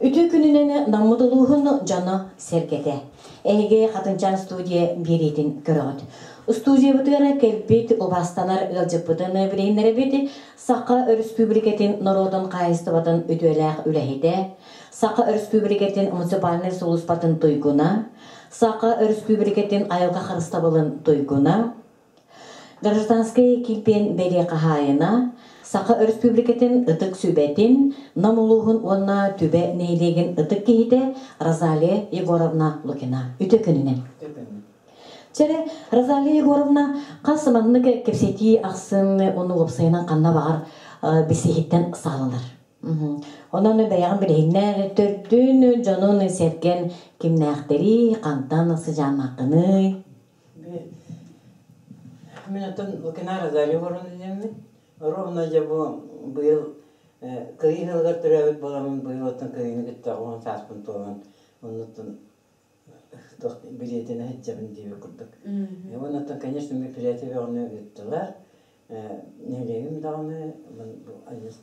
Үтүө күнүнэн Наммыт улууһун дьоно-сэргэтэ. Эһиги Хатынчаан студия биэриитин көрөҕүт. Студиябытыгар кэлбит убаастанар ыалдьыппытын билиһиннэрэбит Саха Өрөспүүбүлүкэтин норуотун хаһаайыстыбатын үтүөлээх үлэһитэ, Саха Өрөспүүбүлүкэтин муниципальнай сулууспатын туйгуна, Саха Өрөспүүбүлүкэтин айылҕа харыстабылын туйгуна, Гражданскай килбиэн бэлиэ хаһаайына, Саха Өрөспүүбүлүкэтин Ытык Сүбэтин, Нам улууһун уонна Түбэ нэһилиэгин ытык киһитэ Розалия Егоровна Лукина. Үтүө күнүнэн. Чэрэ, Розалия Егоровна, хас маннык кэпсэтии ахсын уонна уопсайынан ханна баҕар билсиһиттэн саҕаланар. Онон бэйэҕин билиһиннэр төрдүн, дьонун сэргэн кимнээхтэрий, хантан сыдьааннааххыный? Мин оттон Лукина Розалия Егоровна диэммин. Ровно дьэ бу быйыл Кыайыы сылыгар төрөөбүт буоламмын быйыл оттон Кыайыыны кытта 10 сааспын туолан оннуттан туох билиэтин сылдьабын диэбит курдук. Уонна оттон, конечно, мероприятие бөҕөнү ыыттылар. Нэһилиэгим даҕаны,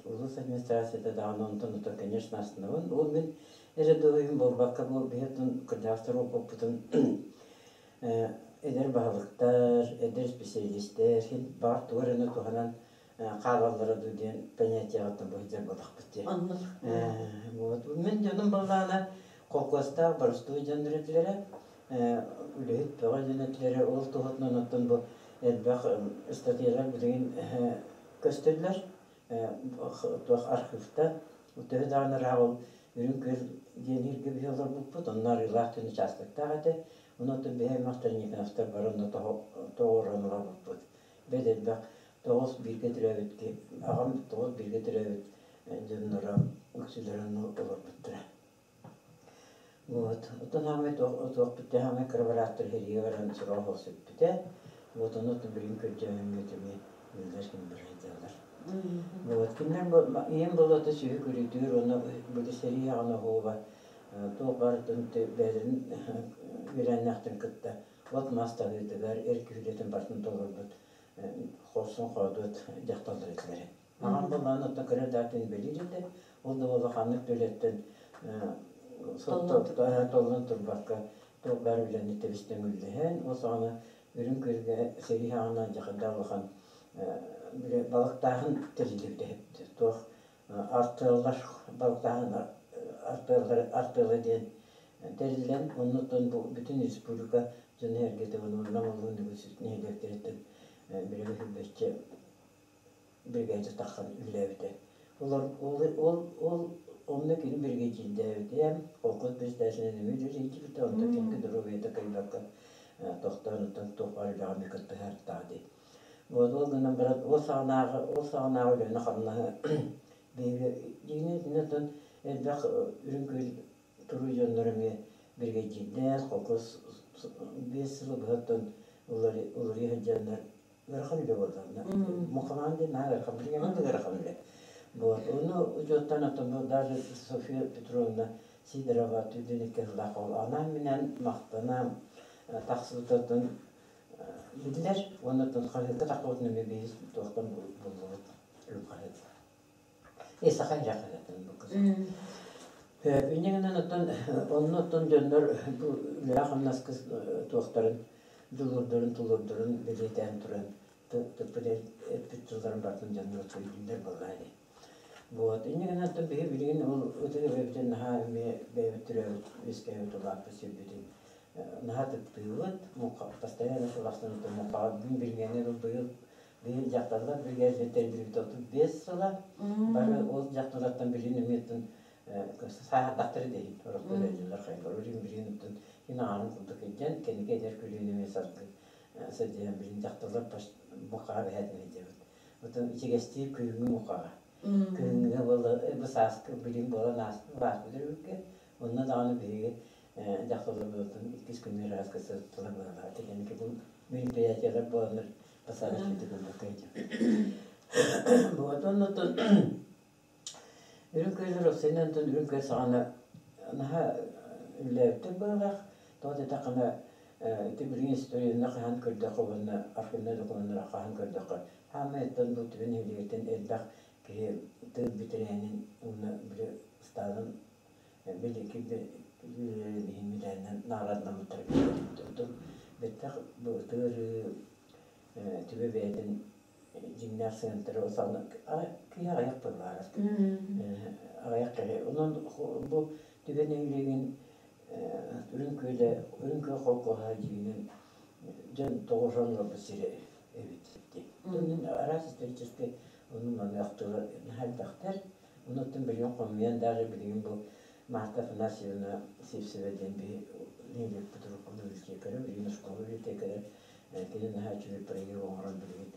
улуус администрацията даҕаны онтон оттон, конечно, астынабын. Ол мин эрэ дуоһуйум буолбакка, бу биһи оттон кырдьаҕастар уоппуппутун эдэр баһылыктар, эдэр специалистэр син баҕар тугу эрэ туһанан хаалаллара дуу диэн понятиеҕыттан быһыйдар буоллахпыт дии. Вот. Мин дьонум баллаана холкуостаах боростуой дьоннор этилэрэ, үлэһит бөҕө дьон этилэрэ. Ол туһутунан оттон бу элбэх ыстатыйалар билигин көстөллөр. Туох архивта. Төһө даҕаны ыраах ол Үрүҥ Күөл диэн иһиргэ биһи олорбуппут, онно арыылаах түн учаастактаах этэ. Онон оттон биһи аймахтар Никоновтар бары онно тоҕо олорбуппут. Бэт элбэх тоҕус бииргэ төрөөбүт аҕам тоҕус бииргэ төрөөбүт дьонноро үксүлэрэ онно олорбуттара. Вот. Оттон хаамай туохпут хаамай кыра барааттар сэриигэ баран сураҕа суох сүппүтэ. Вот ону билигин көрдөөһүҥҥэ эмиэ үлэлэр ким барайдаллар. Вот. Кинилэр ийэм болота сүһү күрүтүүр, уонна били сэрии аҕана оһуоба туох барытын бэйэлэрин үөлээннээхтэрин кытта от-мас таһыытыгар эр киһи үлэтин барытын толорбут хорсун-хоодуот дьахталлар этилэрэ. Аҕам былаан оттон кыра даатын бэлиир этэ. Ол да буоллар ханнык да үлэттэн толлон турбакка туох баар үлэни тэбис-тэҥ үллэһэн, ол саҕана Үрүҥ Күөлгэ сэрии саҕана дьахардаах улахан балыктааһын тэриллибитэ туох артыаллар балыктааһын артыаллар артыала диэн тэриллэн оннуттан бу бүтүн республика дьоно-сэргэтэ уонна улуун үгүс нэһилиэктэриттэн билиги сүрбэччэ биригээдэ тахсан үлэлээбитэ. Олор ол ол ол онно кини биригэдьиирдээбитэ, холкуос председателинэн эмиэ үлэлиирбитэ, онтон кэнники доруобуйата кыайбакка тохтоон оттон туох баар үлэҕэ эмиэ кыттыһаартаҕа дии. Вот ол гынан баран ол саҕанааҕы үлэни-хамнаһы биһиги дьиҥинэн итиннэ оттон элбэх үрүҥ күөл туруу дьоннор эмиэ биригэдьиирдээх, холкуос 5 сылы быһа оттон уларыйа сылдьаннар ыарахан үлэ буолла. Мухаммад диэн наһаа ыарахан, билигин да ыарахан үлэ. Вот. Ону учуоттан оттон бу даже Софья Петровна Сидорова түрдүн икки сыллаах ол анаан-минээн махтана тахсыбытын биллэр. Уонна оттон хаһыакка таххыбытын эмиэ биһиги туохтан буллубут үрүҥ хаһыат. Э, саха эрэ хаһыатын бу кыз. Инньэ гынан оттон онно оттон дьоннор бу үлэҕэ-хамнаска туохтарын дьулуурдарын, тулуурдарын бэлиэтээн туран эппит тылларын барытын дьоннор өйдүүллэр буоллаа дии. Вот. Инньэ гынан оттон биһи билигин ол ытык эбэбитин наһаа эмиэ бэйэбит төрөөбүт, үөскээбит улааппыт сирбитин наһаа ытыктыыбыт. Постоянно сылахсан муҥхаҕа күн билиҥҥэ быйыл быйыл дьахталлар биригээдэлэрин тэриллибит 35 сыла. Бары ол дьахталлартан билигин эмиэ сааһырдахтара да иһин орохтор өллүлэр хайалар билигин билигин оттон кини аҕарын курдук илдьэн кэнники эдэр көлүөнэ эмиэ салгыы сылдьыһан билигин дьахталлар муҥхаҕа бэһээтин илдьэбит. Оттон ичигэстиир күһүҥҥү муҥхаҕа. Күһүҥҥүгэ буолла бу сааскы билигин буолан ааспыт өрүбүккэ онно даҕаны биһиги дьахталлар оттон иккис күнү ырааска сырыттылар быһалаах. Кэнники бу мероприятиелар буоланнар басаара сүтэ көрбөккө Вот оннуттан Үрүҥ Күөл уопсайынан оттон Үрүҥ Күөл саҕана наһаа үлэлээбиттэр быһыылаах. Тоҕо диэтэххинэ ити билигин историяны хаһан көрдөххө уонна архивнай докумуоннары хаһан көрдөххө, хаамай оттон бу Түбэ нэһилиэгиттэн элбэх киһи тыыл бэтэрээнин уонна били Сталин Били ким иһин мэдээлинэн наҕараадламмыттара биллэр. Онтон бэттэх бу тыырыы түбэ бэйэтин дьиҥнээх сыһыантара осаана киһи аҕыйах быһыылаах. Аҕыйах киһи. Онон бу түбэ нэһилиэгин Үрүҥ Күөлэ, Үрүҥ Күөл холкуоһа дьиҥинэн дьон тоҕуһан олорбут сирэ эбит дии. Онон араас историческай ону маны ахтыылар наһаа элбэхтэр. Онуттан билигин хомуйан даже билигин бу Марта Афанасьевна Сивцева диэн биһи нэһилиэкпит урукку библиотекаря, билигин оскуола библиотекаря кини наһаа үчүгэй проект оҥорон билигин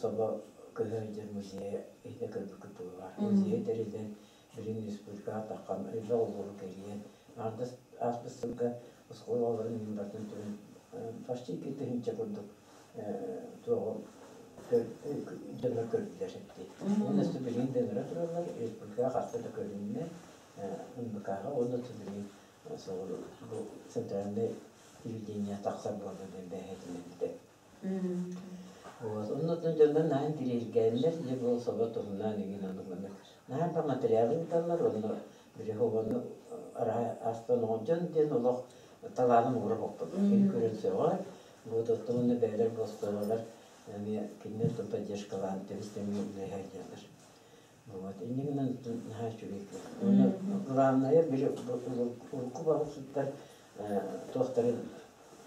собо көһө сылдьар музейа иһитэ көрбүккүт буолуо. Музейа тэриллэн билигин республикаҕа таххан элбэх улууһу кэрийэн аҥардас ааспыт сылга оскуола оҕолорун иһин барытын түмэн почти 2000 курдук туоҕу дьоннор көрдүлэр эбит. Уонна өссө билигин да ыҥыра тураллар, республикаҕа хаста да көрүннэ, НБК-ҕа уонна өссө билигин бу центральное телевидение тахсар буолла диэн бэйэтинэн Вот. Оннуттан дьоннор наһаа интириэһиргээннэр, дьэ бу собо туһунан игин оннук маннык наһаа элбэх материалы ыыталлар уонна били оҕону астан дьон диэн олох талаанын угура боппут. Кини көрөн сөҕөр, вот оттон уонна бэйэлэр бостуолалар эмиэ кинилэр поддержкалаан тэбис тэҥҥэ үлэлэһэр диэллэр. Вот. Инньэ гынан наһаа үчүгэй. Уонна главное били урукку балыксыттар туохтарын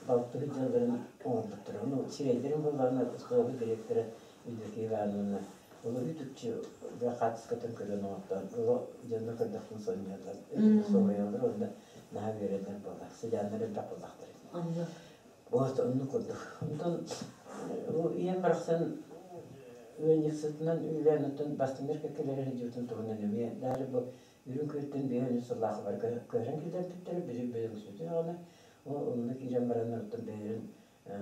балтыһыт дьыалаларын оҥорбуттара. Ону сирэйдэрин буоллаҕына оскуола директора Евдокия Ивановна оло үтүкчү хаартыскатын көрөн оҥортоон оло дьонно көрдөхпүн сонньуйаллар, соһуйаллар уонна наһаа үөрэллэр буолла. Сыдьааннар элбэх буоллахтар. Вот оннук курдук. Онтон ийэм барахсан ыанньыксытынан үлэлээн оттон бастыҥнар кэккэлэрэ сылдьыбытын туһунан эмиэ даже бу Үрүҥ Күөлтэн биэһэн үс сыллаах барга көһөрөн киллэрбиттэрэ, били бөдөҥсүтэ даҕаны ол онно киирэн бараннар оттон бэйэлэрин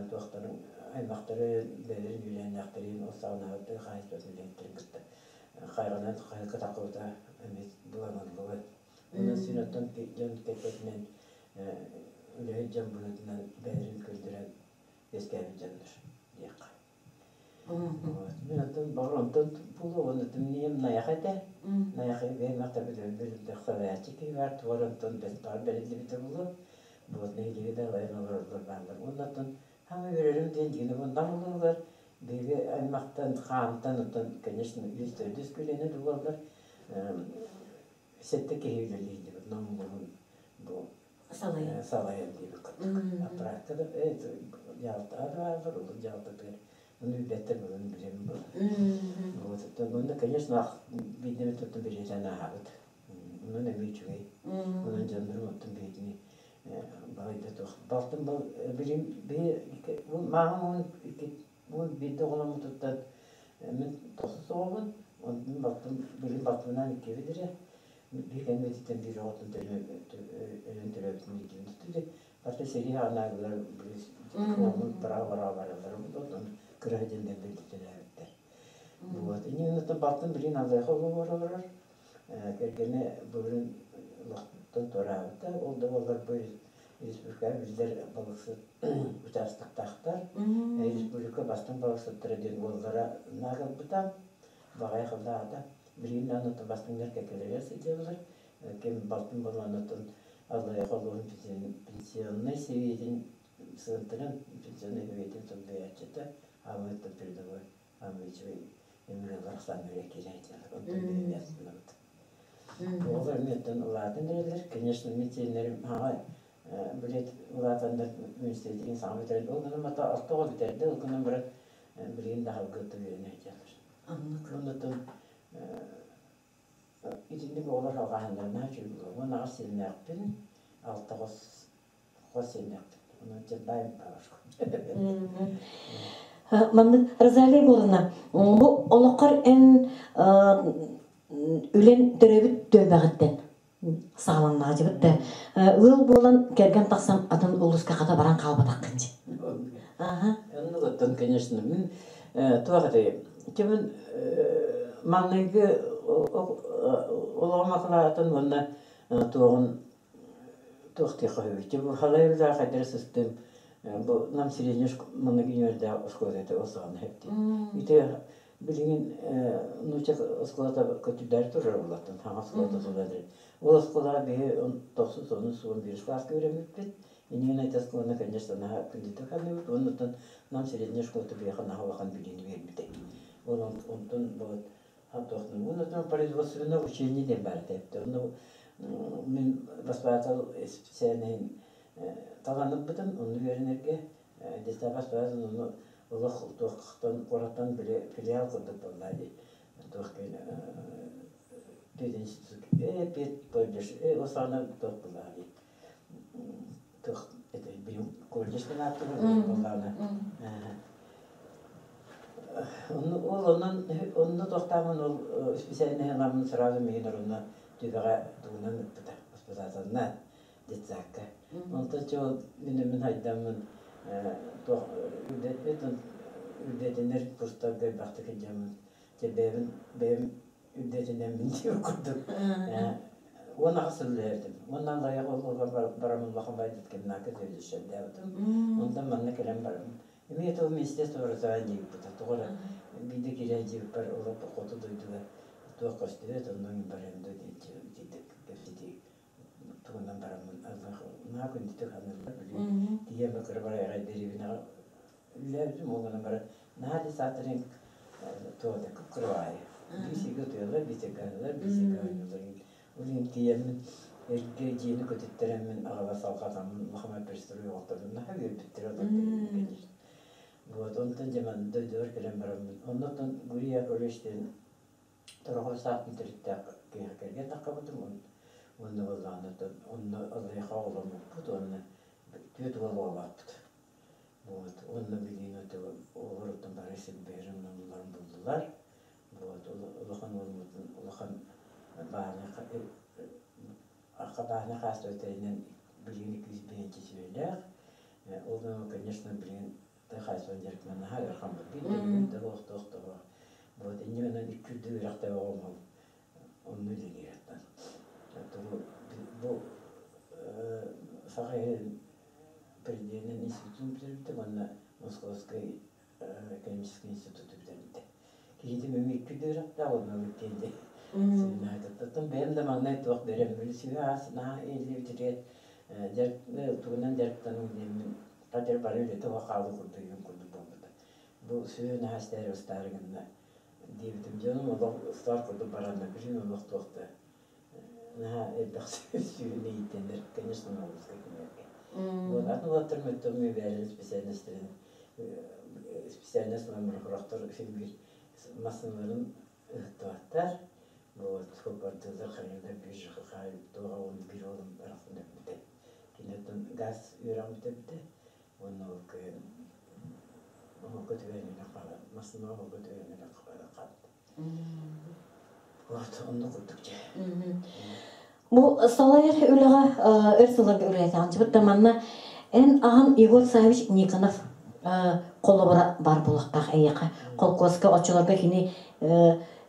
туохтарын аймахтары бэйэлэрин үөлээннээхтэрин ол саҕанааҕы тыа хаһаайыстыбатын үлэһиттэрин кытта хайҕанан хаһыакка таххыбыта эмиэ былааныллыбат. Онон син оттон дьон кэккэтинэн үлэһит дьон быһыытынан бэйэлэрин көрдөрөн үөскээбит дьоннор диэххэ. Мин оттон баҕар онтон буолуо уонна ийэм Найах этэ. Найах бэйэм бөлүллэх салайааччы киһи баар, тугар онтон баар бэриллибитэ буолуо. Вот нэһилиэги да алайан олороллор бааллар. Уонна оттон хаама үөрэрим диэн дьиҥэ нам улууһугар биһиги аймахтан, хаантан оттон, конечно, үс төрдүс көлүөнэ да буоллар сэттэ киһи үлэлиир нам улууһун бу Салайан. Салайан диэбит курдук. Аппараакка да дьаһалтаҕа да бааллар, улуус дьаһалтатыгар ону билбэттэр буолан билэбин буолар. Вот онно, конечно, биирдэ оттон бэлиэтээн ааһабыт. Онон эмиэ үчүгэй. Онон дьоннорум оттон биһигини балайда туох. Балтым билим биһи мааҕым уон уон биирдэ оҕоломмутуттан мин тохсус оҕобун, онтон балтым билим балтыбынаан иккибит эрэ. Биир кэнниттэн биир оҕотун өлөн төрөөбүтүн илдьин түстүбүт. Барыта сэрии аҕанаабылар уолун бара-бара бараллара буолуо, кыра сылдьан дэлбэрдитэлээбиттэр. Вот. Иннинэ балтым билигин Аллайха олоҕор олорор. Кэргэнэ былырыын олохтон туораабыта. Ол да буоллар бу республикаҕа биллэр балыксыт учаастактаахтар. Республика бастыҥ балыксыттара диэн уоллара наагалбыта. Баҕайы халлаата. Билигин даҕаны бастыҥнар кэккэлэригэр сылдьаллар. Ким балтым буоллаҕына Аллайыаха улууһун пенсионнай сэбиэтин сыантыран пенсионнай сэбиэтин солбуйааччыта Аамыттан передовой Аамычевой Эмилия Александровна киирээччилэр. Онтон биһиги астынабыт. Оҕолор эмиэттэн улаатан эрэллэр. Конечно, мин сиэннэрим аҕа билет улаатаннар университетин саҥа бүтэрэн, ол гынан мата алта оҕо бүтэрдэ, ол гынан баран билигин да халгыатта үөрэнэ сылдьаллар. Оннуттан итинник оҕолор алҕаһыннар наһаа үчүгэй буолуо. Уон аҕыс сиэннээхпин, алта хос хос сиэннээхпин. Онон дьэ баайым бабушка. Маннык Розалия Егоровна, бу олоххор эн үлэн төрөөбүт түөлбэҕиттэн саҕаланнаҕа да ыал буолан кэргэн тахсан атын улууска хата баран хаалбатаххын дии. Аха. Оннук оттон, конечно, мин туох этэй, тимин маҥнайгы олоҕум акылаатын уонна туоҕун туох диэххэ сөбүй бу халайыллаах хайдары сыстым бу нам средний маннык үөрдээх оскуола этэ ол саҕана хэптии ити билигин нуучча оскуолата көтүрдээри турар улаттан хаҥас оскуолата тулан. Ол оскуолаҕа биһи тохсус, онус, 11 класска үөрэммиппит. Иннинэ эти оскуоланы, конечно, наһаа күндүтүк саныыбыт. Оннуттан Нам средняя школата биһиэхэ наһаа улахан билиини биэрбитэ. Ол онтон вот оннуттан производственное учение диэн баар этэ. Онно мин воспитатель специальноһын таланырбытым, онну үөрэнэргэ детсад воспитатель онну олох туохтан куораттан били филиал курдук буолла дии. Туох пединститут педколледж ол саҕана туох буолла дии. Туох это колледж буоллаҕына. Ол онон онно тохтоомун ол специальнай ыламмын сразу миигин орунна түбэҕэ тугунан ыппыта воспитателынан детсадка. Онтон чэ ол мин хайдаммын туох үрдэтинэр курстарга элбэхтик илдьэммин чэ бэйэбин бэйэм үрдэтинэммин диир курдук 18 сыл үлэлээбитим. Уонна аллайах ол барамын улахан байдыт кэмнаакка сөбүлэшэрдээбитим. Онтон манна кэлэн барым. Эмиэ то министерство образования диэбиппит. Тоҕо эрэ биирдэ киирэн дьиэбиппэр олох хоту дойдуга туох көстүбэт, онно барыам дуу диэн итинник кэпсэтии тугунан бараммын наһаа күндүтүк саныыллар. Билигин тиийэн кыра барайаҕай дэриэбинэҕэ үлэлээбитим, ол гынан баран наһаа да саатарын туода кып-кырабаайы. Биир сиргэ утуйаллар, биир сиргэ аһыыллар, биир сиргэ оонньууллар. Ол иһин тиийэммин эргэ дьиэни көтүттэрэммин аҕала салҕатаммын улахан пристрой оҥортордум. Наһаа үөрбүттэрэ олордо конечно. Вот онтон дьэ манна дойдубар кэлэн бараммын. Оннуттан Гурий Яковлевич диэн Тороҕор саатын төрүттээх киһиэхэ кэргэн таххабытым уонна буоллаҕына онно аллайыаха оҕоломмуппут уонна түөрт уол оҕолоохпут. Вот уонна билигин оҕолоруттан бары силбэһэр оннуларын буллулар. Вот улахан уолбутун улахан бааһынай бааһынай хаастыбыт тэринэн билигин 205 сүөһүлээх. Ол гынан, конечно, билигин тыа хаһаайыстыбатын дьарыктанан наһаа ыарахан биир да бүгүн да туох да вот инньэ гынан икки үрдүк үөрэхтээх оҕом ол онно үлэлиир тугу бу Саха сирин президенин институтун бүтэрбитэ уонна Московскай экономическай институту бүтэрбитэ. Киһитим эмиэ икки үрдүк үөрэхтээх онно иккиэн Оттон бэйэм да маҥнай туох бэрэммин сүһү аас наһаа иһиллибитигэр тугунан дьарыктаныҥ диэммин хадьар бары үлэтэ суох хаалыы курдук ийэм курдук буолбута. Бу сүһү наһаа истээри ыстаары гынна диэбитим. Дьонум олох ыстаар курдук баранна билин олох туох да наһаа элбэх сүһүнү ииттэннэр, конечно, ноҕуруска кинилэргэ. Вот атын уолаттарым өттө бэйэлэрин специальностарын специальность ылан сорохтор син биир массыыналарын ыһыктыбаттар. Вот суоппардыыллар хайыылар биир туоҕа уон биир уолум барахсан өлбүтэ. Киниттэн газ үөрэҕин бүтэрбитэ уонна ол кыһын оһолго түбэһэн өлөн хаалан массыынаҕа оһолго түбэһэн өлөн хаалбыт. Вот оннук курдук дьэ. Бу салайар үлэҕэ өр сылларга үлэлээтэҕин да манна эн аҕам Егор Савич Никонов холобура баар буолуохтаах эйиэхэ. Холкуоска оччолорго кини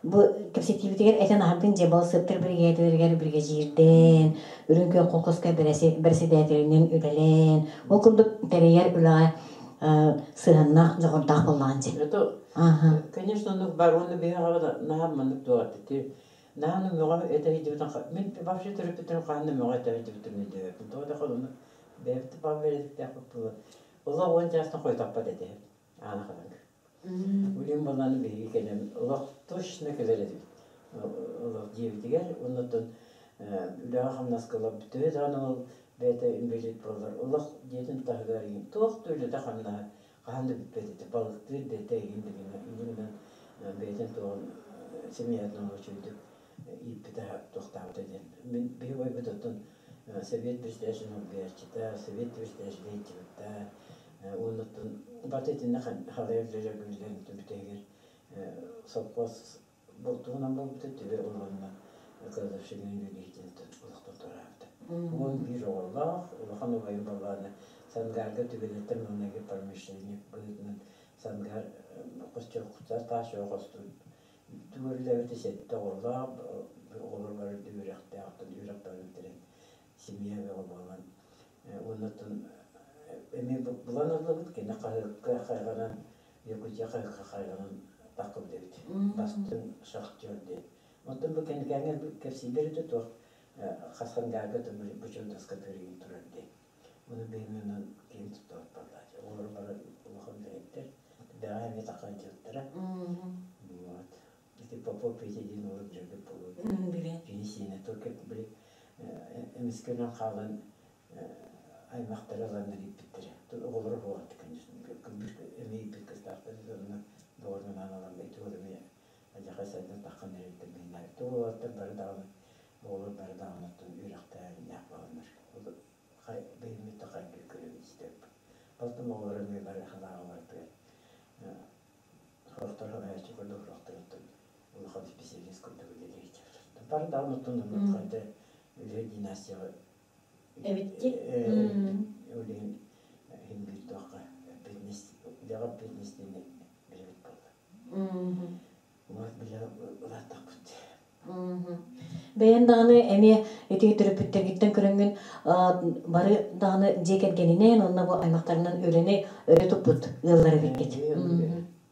бу кэпсэтиибитигэр этэн аһардын дьэ балысыттар биригээдэлэригэр биригэдьиирдээн, Үрүҥ Күөл холкуоска бэрэсэдээтэлинэн үлэлээн, ол курдук тэрийэр үлэҕэ сыһыаннаах дьоҕурдаах буоллаҕын дьэ. Это, конечно, оннук бар уонна биһиэхэ наһаа маннык туох этэ наһаа мөҕө этэ сылдьыбытын мин вообще төрөппүттэрим хаһан да мөҕө этэ сылдьыбытын өйдөөбөппүн тоҕо да ону бэйэбит баҕа бэрэдиктээх буолан олох 10 чаастан хойутаппат этэ аана хатанга Улин баланы биһиги кэлэн олох точно кэлэр этибит олох дьиэбитигэр оннуттан үлэҕэ хамнаска олорбут төһө даҕаны ол бэйэтэ инбэлиит буоллар олох дьиэтин таһыгар игин туох да үлэтэ хамнаһа хаһан да бүппэт этэ балыктыыр да этэ игин да гына инньэ гынан бэйэтин туоҕун семьятын олох үчүгэйдик ииппитэ туохтаабыта диэн мин биһи убайбыт оттон совет председателин солбуйааччыта совет председателэ иитибиттэ уоннуттан бат итиннэ халайар үлэлэр бүтэһигэр совхоз тугунан буолбута түбэ олоҕунна кладовщигын үлэлиитин олохтон туораабыта. 11 оҕолоох, улахан убайым буоллаҕына Сангарга түбэлэттэр маҥнайгы промышленник быһыытынан Сангар хостуохтар таас чоҕу хостуур түгөрүлээбитэ сэттэ оҕолоох, оҕолор бары үөрэхтээх, оттон үөрэх бары бүтэрэн семья бөҕө буолан уонна эмиэ булан ыллыбыт, кини хаһыакка хайҕанан Якутия хаһыакка хайҕанан таххыбыт эбит. Бастыҥ шахтер диэн. Оттон бу кэнникээҥҥэ кэпсииллэр этэ туох. Хас хангаарга бучур доска төрүгүн турар дии. Оны бэймен киин туттабат баллаачы. Олор бары улахан үлэһиттэр. Бэҕэ эмиэ таххан дьыттара. Вот. Ити Попов Петя диэн уолу билэрбит буолуо. Билен. Кини сиэнэ только били эмискэ өлөн хаалан аймактары ыланнар ииппиттэрэ. Оҕолоро буолатты, конечно. Эми ииппит кыстаахтар онно доҕорунан алан ити ол эми адьаха сайдан таххан эриттер биннэр. Туолаттар бары даҕаны оҕолор бары даҕаны оттон үөрэхтээх баланнар. Бэйэммит да хайгыы көрөбүт истэбит. Балтым оҕолоро эмиэ бары халааҕа бардылар. Сорохтор салайааччы курдук, сорохтор оттон улахан специалист курдук үлэлиир. Бары даҕаны оттон оннук хайда үлэ династияҕа Эбитти. Ол иһин иһин биир туохха бизнес үлэҕэ бизнес диэни билэбит буолла. Вот билэ улааттахпыт. Бэйэн даҕаны эмиэ ити төрөппүттэргиттэн көрөҥҥүн бары даҕаны дьиэ кэргэнинэн уонна бу аймахтарынан үлэни өрө туппут ыаллар эбиккит.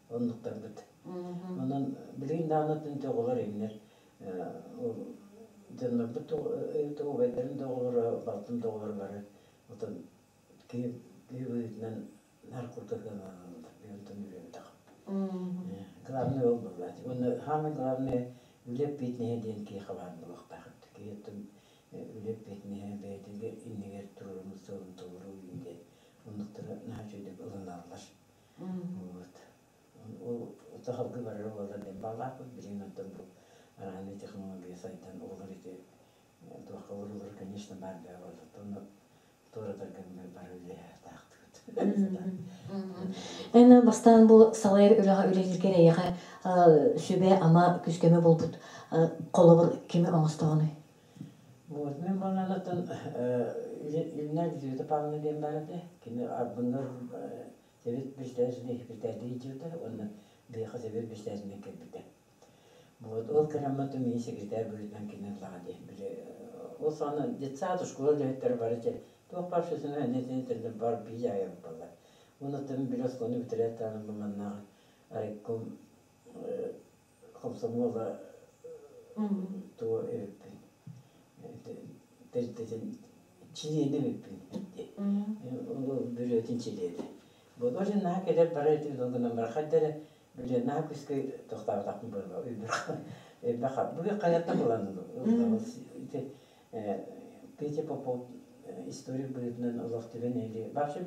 Оннуктарбыт. Онон билигин даҕаны оҕолор иҥнэр дьоннорбут убайдарым да оҕолоро, балтым да оҕолоро бары отон киһи киһи быһыытынан наар курдук ыаналаналлар. Онтон үөрэммэтэх. Главное ол буоллаачы. Уонна самое главное үлэ эппиэтинэһэ диэн киһиэхэ баар буолуохтаах. Киһи оттон үлэ эппиэтинэһэ бэйэтигэр иннигэр туруоруммут сыалын толоруу диэн оннуктары наһаа үчүгэйдик ылыналлар. Вот. Ол сахалгы барара буоллар диэн баалаахпыт. Билигин онтон бу араанный технология сайдан оҕолор ити туохха олорулар, конечно, баар бэйэ буолла. Онно туоратарга бары үлэлэһэ Эн бастаан бу салайар үлэҕэ үлэлииргэр эйиэхэ сүбэ-ама күүс-көмө буолбут холобур кими оҥостоҕунуй? Вот, мен баланаттан Ильина Елизавета Павловна диэн баар этэ. Кини арбыннар совет председателин секретарь дьиэта, уонна биһиэхэ совет председателинэн кэлбитэ. Вот, ол кэлэммэ мин секретарь быһыытынан кини ыллаҕа дии. Били ол саҕана детсад, школа үлэһиттэрэ бары дьэ туох баар сүсүнэ энэтин бар биир айан буолла. Онуттан били оскуоланы бүтэрээт даҕаны бу маннааҕы райком комсомола тугу эбиппин тэрилтэтин чилиэнэ эбиппин дии. Бүрүөтүн чилиэнэ. Вот очень наһаа кэлэр барар этим гынан бар хайда эрэ били наһаа күүскэ тохтооботохпун буолла элбэх бүгүн хайаттан булан ити Петя Попов историк быһыытынан олох түбэн нэһилиэк вообще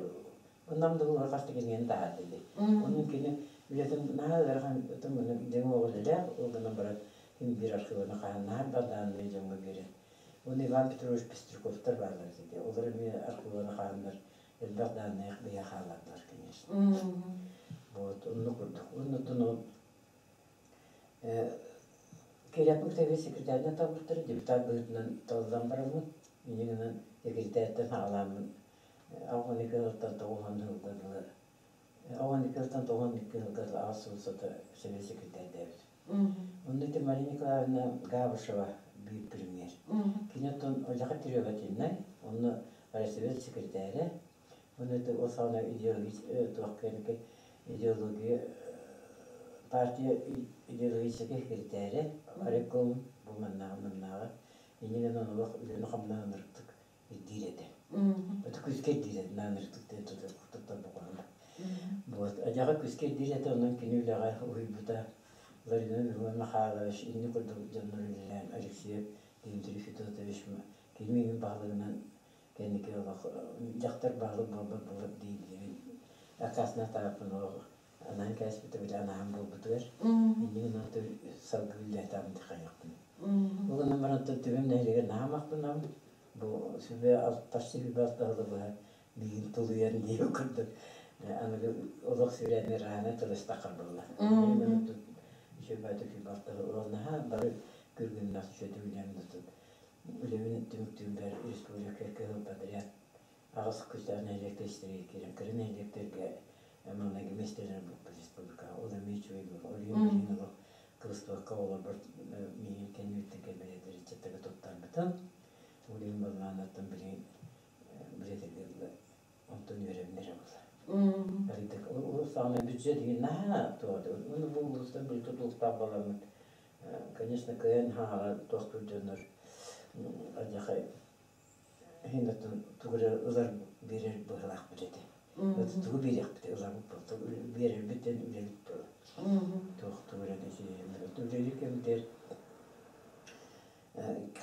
нам да булар хас кинигэн таһаарды дии. Онон кини үлэтин наһаа ыарахан дьаҥ оҕолелээх ол гынан баран ким биир архиваны хаһан бардааннай дьоҥҥо биэрэн. Оны Иван Петрович Пестряковтар бааллар ити. Олор эмиэ архиваны хаһаннар элбэх дааннаях бэйэ хаалардылар, конечно. Вот, онну курдук. Оннуттан ол Кириаппын кытары секретарынан талбыттара, депутат быһыытынан талыллан бараммын, инньэ секретарьтан саҕалааммын 82 сылтан 90 сылга дылы 82 сылтан 92 сылга дылы аҕыс сыл устата сэбиэт секретарьдээбит. Онно ити Мария Николаевна Габышева биир премьер. Кини оттон Одьаха требовательнай, онно райсовет секретарэ, онно ити ол саҕана идеология туох идеология партия идеологическай секретарэ, райком бу маннааҕы маннааҕы инньэ гынан олох үлэни хамнаһын ырыктык ирдиир этэ. Это күүскэ ирдиир этэ, наан ырыктык диэн туттар боҕоһуна. Вот, адьаҕа күүскэ ирдиир этэ, онон кини үлэҕэ уһуйбута Ларина Михаил Михайлович инни курдук дьоннор үлэлээн Алексеев Дмитрий Федотович кини миигин баһылыгынан кэнники олох дьахтар баһылык буолбат буолар дииллибин аккаасына тааппын олох анаан кээспитэ били анаан буолбутугар иннигин салгыы үлэлээтэҕим дихайахпын. Ол гынан баран түбэм нэһилиэгэр наһаа махтанабын. Бу сүбэ алтарсы сүбэ алтаһылы быһа миигин тулуйан диэбит курдук аныгы олох сүрээнэ раана тылыстаххар буолла. Сүбэ сүбэ алтаһылы наһаа бары күргүннэх сүөтү үлэм үлэбин түмүктүүрбэр республика кыһыл подряд аҕыс күстээх нэһилиэктэр истэригэр киирэн кыра нэһилиэктэргэ маҥнайгы миэстэлэр буолбут республикаҕа. Ол эмиэ үчүгэй буолла. Ол иһин билигин олох кыбыстыбакка оҕолорбор миигин кэннибиттэн кэлбэлэрдэр ыччаттарга туттарбытым. Ол иһин баллаанаттан билигин билэтэргэ онтон үөрэбин эрэ буолла. Ол саҕана бюджет деген наһаа туода. Оны бу улуустан били тутулуктаах баламмыт конечно кыайан хаҥаҕа туохтуур дьоннор. Адьахай иһин оттон тугу эрэ ылар биэрэр быһыылаахпыт этэ. Тугу биэриэхпит ыларбыт буолла, биэрэрбит диэн үлэбит буолла. Туох тугу эрэ үлэлиир кэмитигэр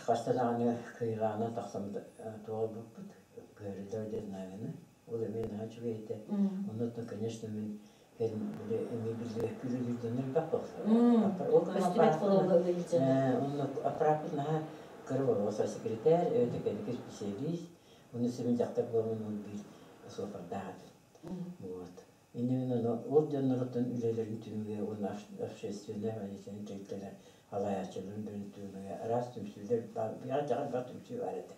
хаста даҕаны кыайыылааҕынан тахсан туох ылбыппыт, көһөрүллэр диэн знамяны. Ол эмиэ наһаа үчүгэй этэ. Оннуттан, конечно, мин кэлин били эмиэ биллибэккэ үлэлиир дьон элбэх буолла. Ол Көстүбэт холобура үлэлиир дьон. Онно аппарааппыт наһаа кыра буолла. Секретарь, эбэтэр кэнники специалист, уну симин дьахтар буоламмын ол биир суоппардаах этим. Вот. Иннибин ону ол дьонноруттан үлэлэрин түмүгэ уонна общественнай политиканы тэрилтэлэр салайааччыларын бөрүн түмүгэ араас түмсүүлэр баар дьаҕар бар түмсүү баар этэ.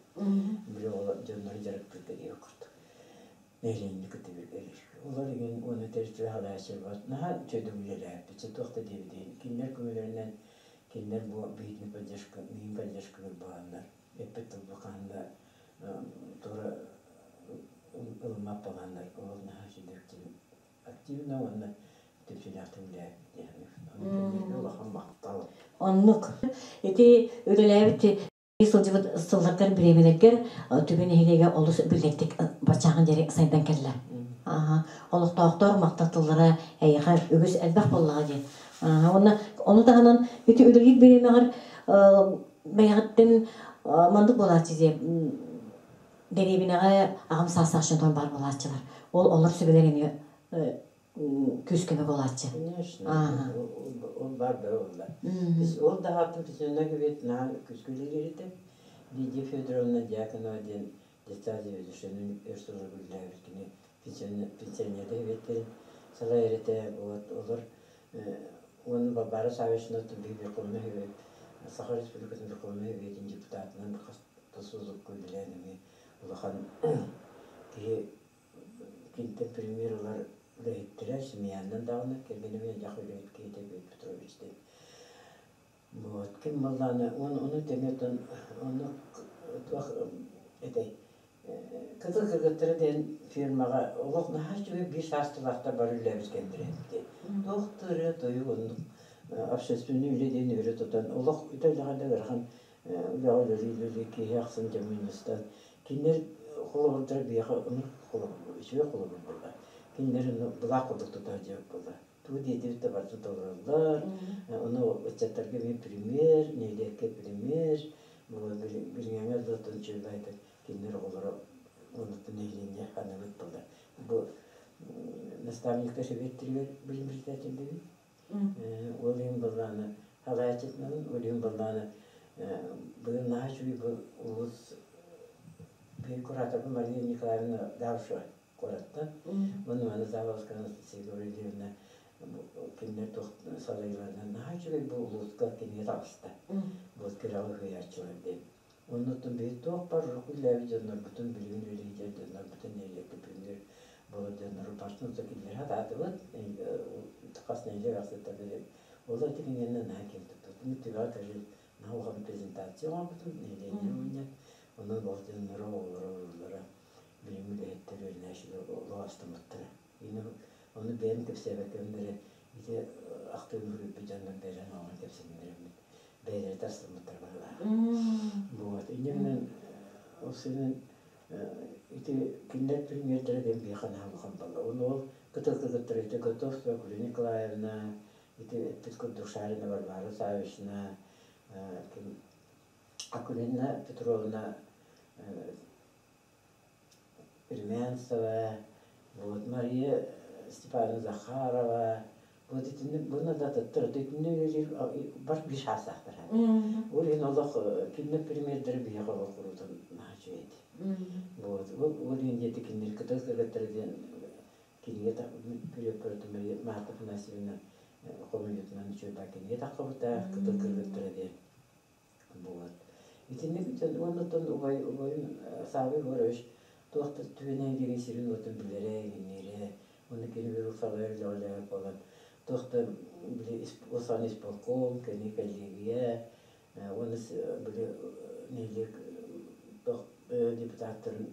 Били ол дьоннору дьарыктыырга диэбит курдук. Нэһилиэнньэ кытта бииргэлиир. Олор игин уонна тэрилтэлэр салайааччылар наһаа үчүгэйдик үлэлээбиппит. Туох да диэбит кинилэр көмөлөрүнэн кинилэр бу биһигини поддержка, миигин поддержкалыыр буоланнар эппит тылбы хаһан да туора ылыммат буоланнар ол наһаа үчүгэйдик активно уонна түмсүүлээхтик үлэлээбит диэн. Ону улахан махтал. Оннук. Ити үлэлээбит сылдьыбыт сылларгар бириэмэлэргэр Түбэ нэһилиэгэ олус биллэрдик баччааҥҥа диэри сайдан кэллэ. Олохтоохтор махтал тыллара эйиэхэ үгүс элбэх буоллаҕа дии. Уонна ону таһынан ити үлэлиир бириэмэҕэр бэйэҕиттэн маннык буолааччы дии дэриэбинэҕэ аҕам саастаах дьонтон баар буолааччылар. Ол олор сүбэлэр эмиэ күүс-көмө буолааччы. Конечно, ол бар бөҕө Ол даҕаттан пенсионер кэбиэт наһаа күүскэ үлэлиир этэ. Лидия Федоровна Дьяконова диэн детсад заведующайын өр сылларга үлэлээбит кини пенсионерда эбиэттэрин салайар этэ. Вот олор уонна Балбаара Саввична биһи Верховнай Совет Саха Республикатын Верховнай Советын депутатынан хаста созывка үлэлээн эмиэ улахан киһи киниттэн премьер ылар үлэһиттэрэ семьянан даҕаны кэргэним элбэх үлэһит киһитэ Петр Петрович диэн. Вот ким буоллаҕына ону тэҥэ оттон оннук туох этэй Кытыл кыргыттара диэн фирмаҕа олох наһаа үчүгэй биир саастыылаахтар бары үлэлээбит кэмнэрэ эбит. Туох да ырыа-тойук оннук общественнай үлэ диэн өрө тутан олох үтэ-үлэҕэ да ыарахан үлэҕэ үлэлии-үлэлии киһи ахсын дьэ мунньустан кинилэр холобурдара биһиэхэ ынырык холобур үчүгэй холобур буолла. Кинилэр былаах курдук тута сылдьыбыт буолла. Тугу диэтибит да барытын толороллор. Ону ыччаттарга эмиэ пример, нэһилиэккэ пример. Билиҥҥэ дылы үчүгэй кинилэр оҕолоро оннуттан нэһилиэнньэ ханныбыт буолла. Бу наставниктар сэбиэттэригэр билим председателлэбит. Ол иһин былаана салайааччытынан, ол иһин былаана быйыл наһаа үчүгэй бу улуус биир кураторбын Мария Николаевна Габышева куораттан уонна маны Заболоцкая Анастасия Гаврильевна кинилэр туох салайыыларынан наһаа үчүгэй бу улууска кинигэ таҕыста. Бу күрэҕи ыһыйааччылар диэн. Оннуттан биһи туох бар урукку үлэлээбит дьоннорбутун, билигин үлэлиир дьоннорбутун, нэһилиэккэ премьер буолар дьоннору барытын ото кинилэри хатаатыбыт. Хас нэһилиэк ахсыттан били ол ити кинигэни наһаа киэн туттубут. Түбэҕэ кэлин наһаа улахан презентация оҥорбутум, нэһилиэнньэ мунньан. Онон ол дьонноро, оҕолоро, уруулара билиҥҥи үлэһиттэр, үөрэнээччилэр олох астыммыттара. Ону бэйэм кэпсээбэккэбин эрэ ити ахтыыны суруйбут дьоннор бэйэлэрин оҥорон кэпсэннэриммит бэйэлэрэ тастыммыттара быһыылаах. Вот. Инньэ гынан ол синэн ити кинилэр премьердэрэ диэн биһиэхэ наһаа улахан буолла. Ону ол кытыл-кытыттар ити Готовцева Акулина Николаевна, ити эппит курдук Шарина Варвара Саввична, ким Акулина Петровна Румянцева, вот Мария Степановна Захарова, вот итинник буна да таттар итинник үлэлиир бар биир саастаахтар. Ол иһин олох кинилэр премьердэрэ биһиэхэ олох куруутун наһаа үчүгэй этэ. Вот ол иһин диэти кинилэр кытыл кыргыттара диэн кинигэ премьер Марта Афанасьевна хомуйуутунан үчүгэй кинигэ таххыбыта кытыл кыргыттара диэн. Вот. Итинник уонна убай убайым Савва Егорович туох да түбэнэ илигин сирин-уотун билэрэ, иҥниирэ. Уонна кини били салайар үлэҕэ буолан туох да били улахан исполком, кини коллегия уонна били нэһилиэк туох депутаттарын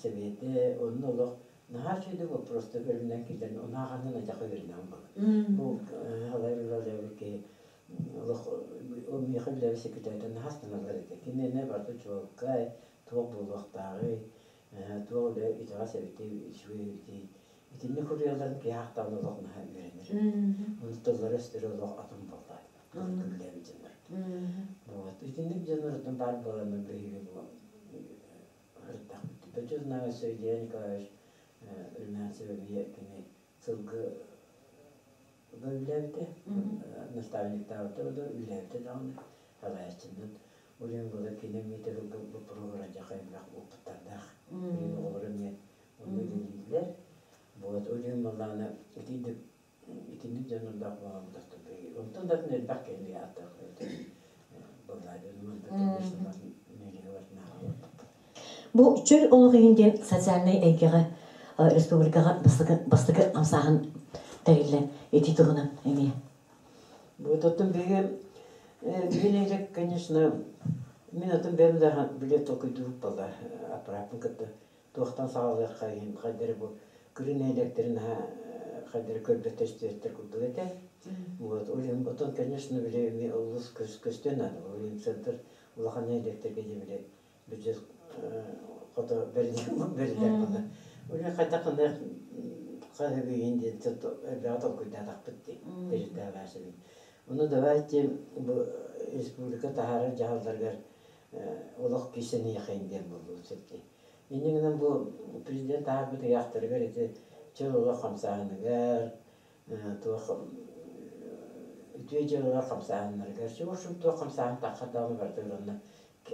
сэбиэтэ онно олох наһаа үчүгэйдик вопростар бөлүмнэн киллэрэн унааҕанан адьаха үөрэнэҕин буолар. Бу салайар үлэлээбит киһи. Олох ол миэхэ үлэбит секретарьтан наһаа этэ. Кинини барыта чуолкай, туох буолуохтааҕый, туох үлэ итэҕэс эбитий, үчүгэй эбитий. Итинник суруйалларын киһи аахтаҕына олох наһаа үөрэнэр. Ону тыллара-өстөрө олох атын буолла. Былыргы үлэлээбит дьоннор. Вот. Итинник дьоннор баар буоланнар биһиги бу ырыттахпыт. Бөчө знаю, Илья Николаевич Румянцев эмиэ кини сылгы үлэлээбитэ, наставниктаабыта да үлэлээбитэ даҕаны салайааччынан. Ол иһин буолар кини эмиэ сылгы боппуруоһугар элбэх опыттардаах. Билигин оҕолор эмиэ онно үлэлииллэр. Вот ол иһин буоллаҕына итинник итинник дьоннордоох буолан онтон да атын элбэх киһини ааттаах буоллаа конечно Бу чөл олох иһин диэн социальнай эйгэҕэ республикаҕа бастакы хамсааһын тэриллэн ити туһунан эмиэ. Вот оттон биһиги биһиги конечно мин отон бэйэм да биле толкуйдуубут буолла аппарааппын кытта туохтан саҕалыахха иһин хайдары бу күрүн нэһилиэктэрин хайдары көрбөттөр истибэттэр курдук этэ. Вот отон конечно били эми олус көстөн надо был центр улахан нэһилиэктэргэ дьэ били бюджет хото бэриллэр буолла. Үлэ хайдах гына хаһыгыйын диэн элбэҕи толкуйдаатахпыт дии тэрилтэ Ону давайте бу республика таһаарар дьаһалларыгар олох киирсэниэхэйин диэн буоллубут сөптүй. Инньэ гынан бу президент таһаарбыт ыйаахтарыгар ити чөл олох хамсааһыныгар, туох үтүө дьыалалар хамсааһыннарыгар, в общем, туох хамсааһын таххар даҕаны барытыгар онно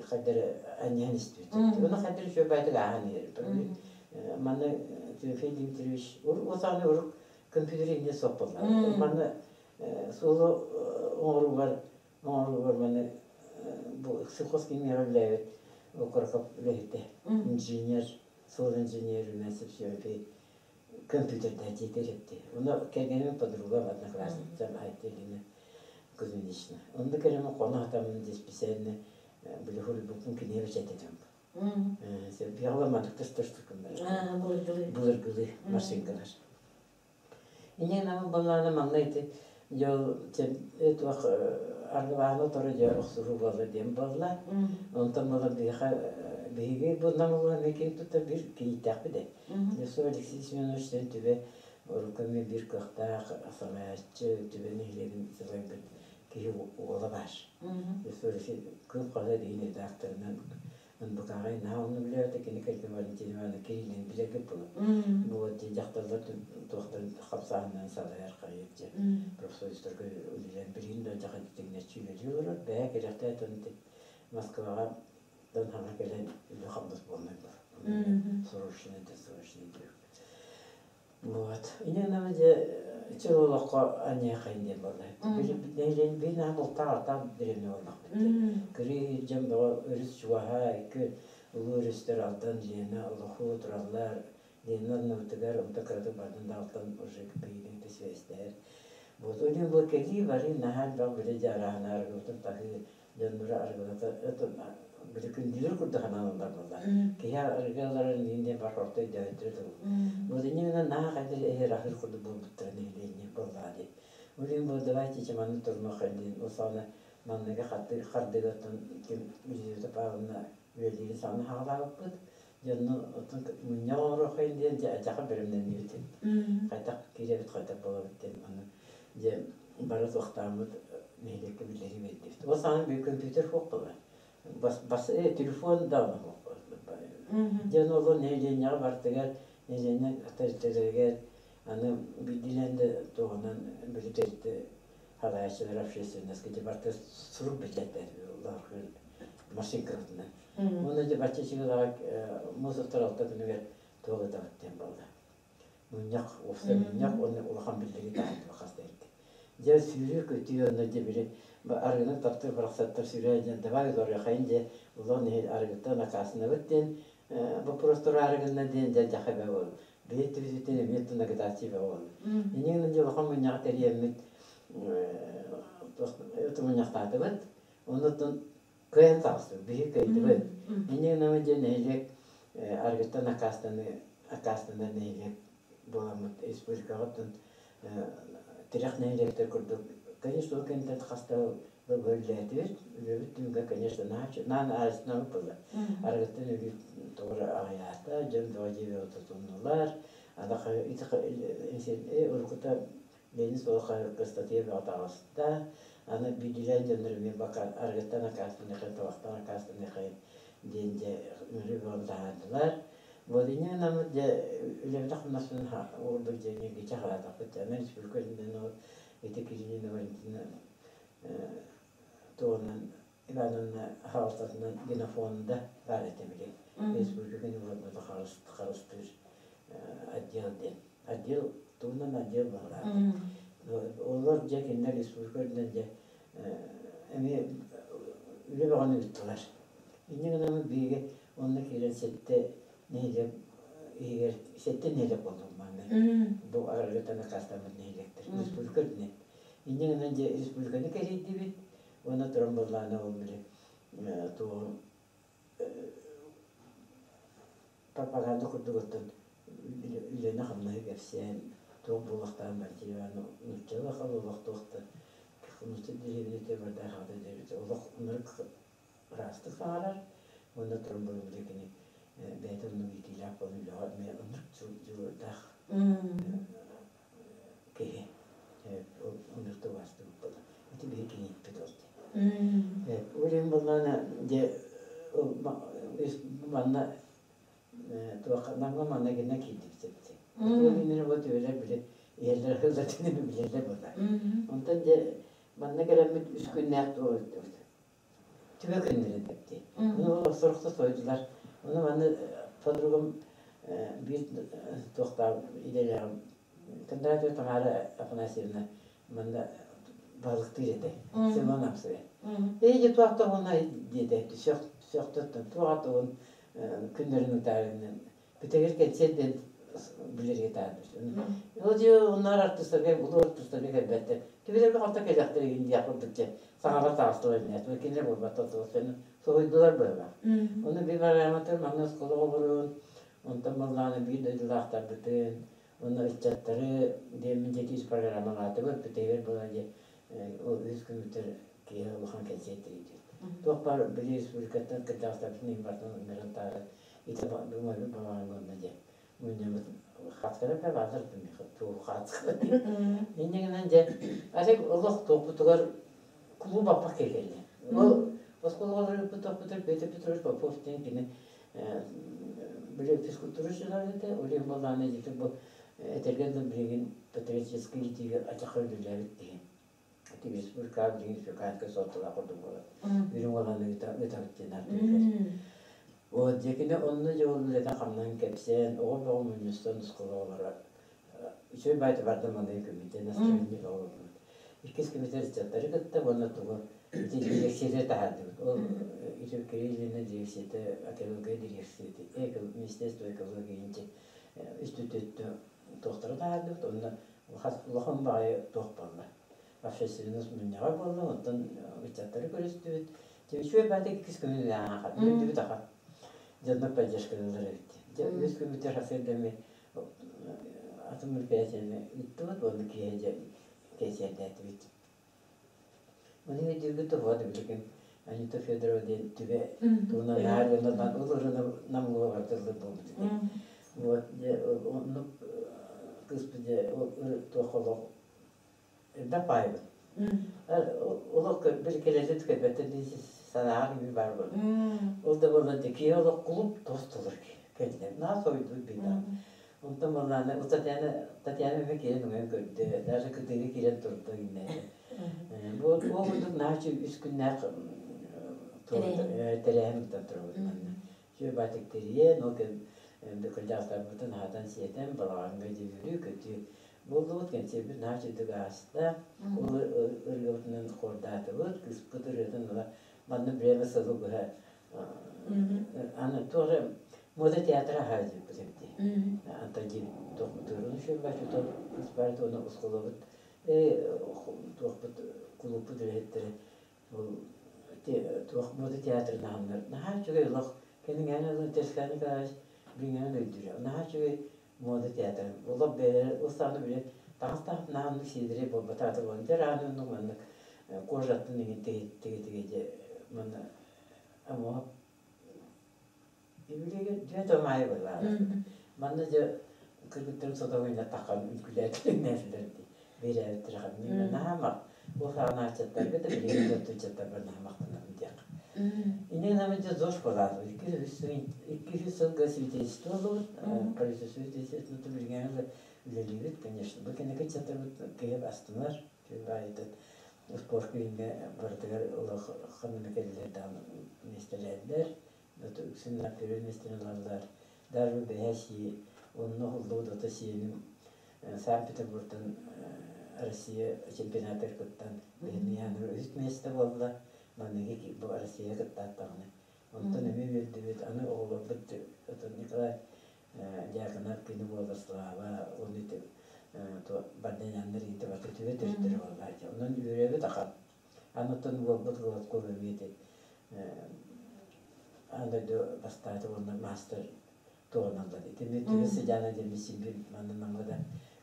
хайдары анньыһан истибит. Уну хайдары үчүгэй баайтык ааһан иһэр. Манна Тимофей Дмитриевич ол саҕана урук компьютер инньэ суох буолла. Манна суолу оҥоруугар оҥоруугар маны бу сельхозхимияҕа үлэлээбит Окороков үлэһитэ, инженер, суол инженер Румянцев Тимофей компьютерда дьиэтигэр эпти. Ону кэргэним подругам, одноклассницам Айта Ильина Кузьминична. Онно кэлэн хоно сатаммын дии специально били суруйбуппун кинигэ бэчээттэтим. Биһиги маннык тастыркыннар. Былыргылыы машинкалар. Инньэ гынан буоллаҕына манна ити дьол туох аргылааны утары дьэ охсуһуу буолла диэн буолла. Онтон буолан биһиэхэ биһиги бу Нам улууһа эмиэ киэн туттар биир кийииттээхпит ээ. Лесов Алексей Семенович диэн түбэ урукку эмиэ биир кыахтаах салайааччы түбэ нэһилиэгин салайбыт киһи уола баар. Лесов Алексей Кыым хаһыат иһин редакторынан НБК-ҕа наһаа онно билээбитэ кини кэлгин Валентина Ивановна Кириллин билэргит буолуо. Бу вот дьахталлар туохтарын хамсааһыннарын салайар хайыр дьэ профсоюзтарга үлэлээн билигин да дьахан тигинэччи үлэлии олорор. Бэйэ кэлэхтээ Москваҕа тон хаҥа кэлэн үлэ хамнас буолнай бар. Срочно да срочно диир. Вот. Инньэ дьэ чөл олоххо аньыахайын диэн буолла. Нэһилиэн биир наһаа бултаах-алтаах дэриэбинэ буоллахпыт дии. Кырыы дьон бөҕө өрүс чугаһа, икки улуу өрүстэр Алдан, Лена, Олоху тураллар. Лена оннубутугар онто кыратык бардын да Алтан уже биһигини связьтээр. Вот ол бу кэлии барыы наһаа элбэх били дьэ арааһына арыгыбытын таһыы дьонноро арыгылата били күндүлүүр курдук сананаллар буолла. Киһи арыгы ыларын иһин бар орто өйдөөбөттөрө дуу. Бу инньэ наһаа хайдах эһэр аһыыр курдук буолбуттара нэһилиэнньэ буоллаҕа дии. Ол иһин бу давайте чаманы турунуохха диэн ол саҕана манныгы хардыга оттон ким Елизавета Павловна үлэлиирин саҕана хаалаабыппыт. Дьонну оттон мунньах оҥоруоххайын диэн дьэ адьаха бэлэмнэннибит. Хайдах киирэбит, хайдах буолабыт диэн ону дьэ бары туохтааммыт нэһилиэккэ биллэрии биэрдибит. Ол саҕана биир компьютер суох буолла. Бас, бас, телефон даҕаны суох буолла. Дьон олор нэһилиэнньэҕэ барытыгар нэһилиэнньэ тэрилтэлэригэр аны биирдиилээн да туоһунан били тэрилтэ салайааччылар общественноска дьэ барыта сурук бэчээттээтибит машинкабытынан. Уонна дьэ бачча чыгылаҕа муус устар алта күнүгэр туох ытабыт диэн буолла. Мунньах, уопсай мунньах уонна улахан биллэрии таһаардыбыт хас да эргэ. Дьэ сүүрүү-көтүү онно дьэ били арыгыны таптыыр барахсаттар сүүрээ диэн давай олоруохайын дьэ улахан иһин арыгыттан акаасынабыт диэн боппуруостар арыгынна диэн дьэ дьаха бэ буол. Биһи түбүтүттэн эмиэ агитация бөҕө буолла. Инньэ дьэ улахан мунньаҕы тэрийэммит мунньахтаатыбыт. Оннуттан кыайан таҕыстыбыт, биһи кыайдыбыт. Инньэ гынан дьэ нэһилиэк арыгыттан аккаастанар нэһилиэк буоламмыт республикаҕа оттон тирэх нэһилиэктэр курдук Конечно, ол кэнниттэн хаста үлэлээтибит. Үлэбит түмүгэ, конечно, наан аарысынан буолла. Арыгыттан өлүү тоҕо аҕыйаата, дьон бөҕө дьиэбэ тутуннулар. Ана уруккута Ленин суола хаһыакка ыстатыйа бөҕө таҕыста. Аны биирдиилээн дьоннор эмиэ арыгыттан аккаастаныаххайын, табахтан аккаастаныаххайын диэн дьэ ыҥырыы бөҕөнү таһаардылар. Вот инньэ гынаммыт дьэ үлэбитэ-хамнаспытын уурдук дьэ ньиргиччи хараатахпыт. Аны республика үрдүнэн ол ити Кириллина Валентина туһунан Ивановна хаалтатынан генофонда баар этэ били. Республика күнү харыстыыр отдел диэн. Отдел туһунан отдел баҕалаах. Олор дьэ кинилэр республика үрдүнэн дьэ эмиэ үлэ бөҕөнү ыыттылар. Инньэ гынан биһиги онно киирэн сэттэ нэһилиэк иһигэр сэттэ нэһилиэк буоллум манна. Бу арыгыттан аккаастаммыт нэһилиэктэр. Республика үрдүнэн. Инньэ гынан дьэ республиканы кэрийдибит уонна туран буоллаҕына ол били туоҕу пропаганда курдук оттон үлэни-хамнаһы кэпсээн туох буолуохтааҕын барытын нууччалыы олох туох да нуучча дэриэбинэтэ бардаахата диэбит олох ынырык ыраастык саҥарар уонна туран буолан били кини бэйэтэ оннук иитиилээх буолан үлэҕэ эмиэ ынырык дьулуурдаах киһи ынырык убаастык буолла ити биһи кинииппит ол дии ол иһин буоллаҕына дьэ манна туохха Намҥа манна гына киирдибит эбит. Туох иннинэ бу түбэлэр били иһэллэр ыһыллар билэллэр буолла. Онтон дьэ манна кэлэммит үс күннээх туох ыыттыбыт. Түбэ күннэрин эбит. Ону ол сорохто сойдулар. Ону манна подругам биир туохтаах идэлээҕим Кондратьева Тамара Афанасьевна манна балыктыыр этэ. Семен Амсове. Эй, дьэ туох тоҕуна диэтэ сөхтөттөн туох тоҕун күннэрин утаарынан бүтэгэр кэнсиэр диэн билэргэ таардыр. Ол дьэ онноор артыыстарга улуу артыыстарга кэлбэттэр. Түбүлэргэ ханта кэлэхтэр игин диэх курдук дьэ саҥалар таҕыстылар иннэ. Кинилэр буолбаттар туох соһуйдулар быһыылаах. Ону би барааматыр манна оскуола оҕолорун, онтон буоллаҕына биир дойдулаахтарбытын, уонна ыччаттары диэммин дьэ программалаатыбыт, бүтэйбэр буолан дьэ ол үс күммүтэр киһи улахан кэнсиэр тэрийдибит. Туох баар били республикаттан кырдьаҕастарбытын иһин бартан ыҥыран тааран ити бумайбыт балаҕаҥҥа онно дьэ мунньаммыт хаатыгара да баалар туох хаатыгара инньэ гынан дьэ арай олох туохпутугар кулууп аппах кэллэ. Ол оскуолаҕа тохпутугар Петр Петрович Попов диэн кини били физкультура учуутала этэ. Ол иһин буоллаҕына дьэ бу этэргэ дылы билигин патриотическай иитиигэ ачахха үлэлээбит киһи. Ити республикаҕа билигин республиканскай суолталаах курдук буолар. Үрүҥ уоланы ыытабыт диэн ааттыыллар. Вот дьэ кини онно дьэ ол үлэтин хамнаһын кэпсээн, оҕо бөҕө мунньустан оскуола оҕолоро үчүгэй баайта барда манныгы көмүтэ настроение бөҕө буолбут. Иккис көмүтэ ыччаттары кытта уонна тугу ити дириэксийэтэ таһаардыбыт. Ол ити Кириллина дириэксийэтэ, экология дириэксийэтэ, министерство экологии инчи үстүтүттү туохтары таһаардыбыт. Онно улахан баҕайы туох буолла. Общественность мунньаҕа буолла, онтон ыччаттары көрүстүбүт. Үчүгэй баата иккис күнүн ааха, үөрдүбүт аха. Дьоннор поддержкалыылар эбит. Дьэ, үс күммүтүгэр сарсыарда атын мероприятиены ыыттыбыт уонна киэһэ дьэ кэнсиэрдээтибит. Ону өйдүүргүт туһуга билигин Анита Федорова диэн түбэ туһунан наһаа гынан ол ырыаны намылыга бардыллар буолбут этэ. Вот дьэ оннук кыыспыт дьэ туох олох элбэх баайбыт. Олох били кэлэллэ түкэрбэттэр дии санааҕар кими баар буолар. Ол да буоллар дьэ киһи олох кулуп тос толор кэллэ. Наһаа сойдубут биир Онтон буоллаҕына Татьяна Татьяна эмиэ киирэн уҥан көрдө, даже кытыыга киирэн турда гиннээти. Бу ол курдук наһаа үс күннээх тэрээһин ыытан турабыт манна. Үчүгэй баатык тэрийэн, ол кэм кырдьаҕастарбытын аһатан-сиэтэн, балаҕаҥҥа дьүһүрүү, көтүү буоллубут, кэнсиэрбит наһаа үчүгэйдик ааста. Ол ырыабытынан хордаатыбыт, кыыспыт ырыатын ыла манна время сылы быһа аны туох эрэ мода театра аһаа диэбит эбит антон диэбит туохпутугар үчүгэй кыыс баар уонна оскуолабыт туохпут кулууппут үлэһиттэрэ ол туох мода театрын аһаннар наһаа үчүгэй олох кэнниҥээн Терскай Николаевич билиҥҥээн өйдүүрэ наһаа үчүгэй мода театрын олох бэйэлэрэ ол саҕана били Таҥас таһытын оннук сиэдэрэй буолбатах этэ буолан, дьэ ааны оннук маннык кожаттан иҥин тиги-тиги дьэ манна амуоһап Билигин дьэ томаайы былаара. Манна дьэ кыргыттарым сотовойна таххан үҥкүүлээтилэр дии. Биэрээбиттэрэ хамныы наһаа Ол саҕана аччаттарга да билигин да ыччаттарбар наһаа махтанабын диэх. Инньэ гынан дьэ ЗОЖ буолаатыбыт. 200 сылга свидетельство ыллыбыт. Правительство свидетельствотун билигин үлэлиибит, конечно. Бу кэнники ыччаттарбыт киһи астынар. Баайытын спорт күһүҥҥэ барытыгар олох ханна кэллэр даҕаны миэстэлээллэр. Үксүн первый миэстэни ылаллар. Даже бэһэ сии, онно уһуллубут ото сиэним Санкт-Петербургтан Россия чемпионатыгар кыттан бэһин үһүс миэстэ буолла. Манныгы бу Россия кыттааттаҕына. Онтон эмиэ үөрдүбүт. Аны оҕолорбут Николай Дьяконов кини буолар Слава, оны Бардыняннар иитэ барыта түбэ төрүттэрэ буоллааччы. Онон үөрэбит ахан. Аны оттон уолбут Гладков эмиэ ити аан дойду бастаата уонна маастар туһаналлар. Ити эмиэ түбэ сыдьаана диэн симбир манна намҥа да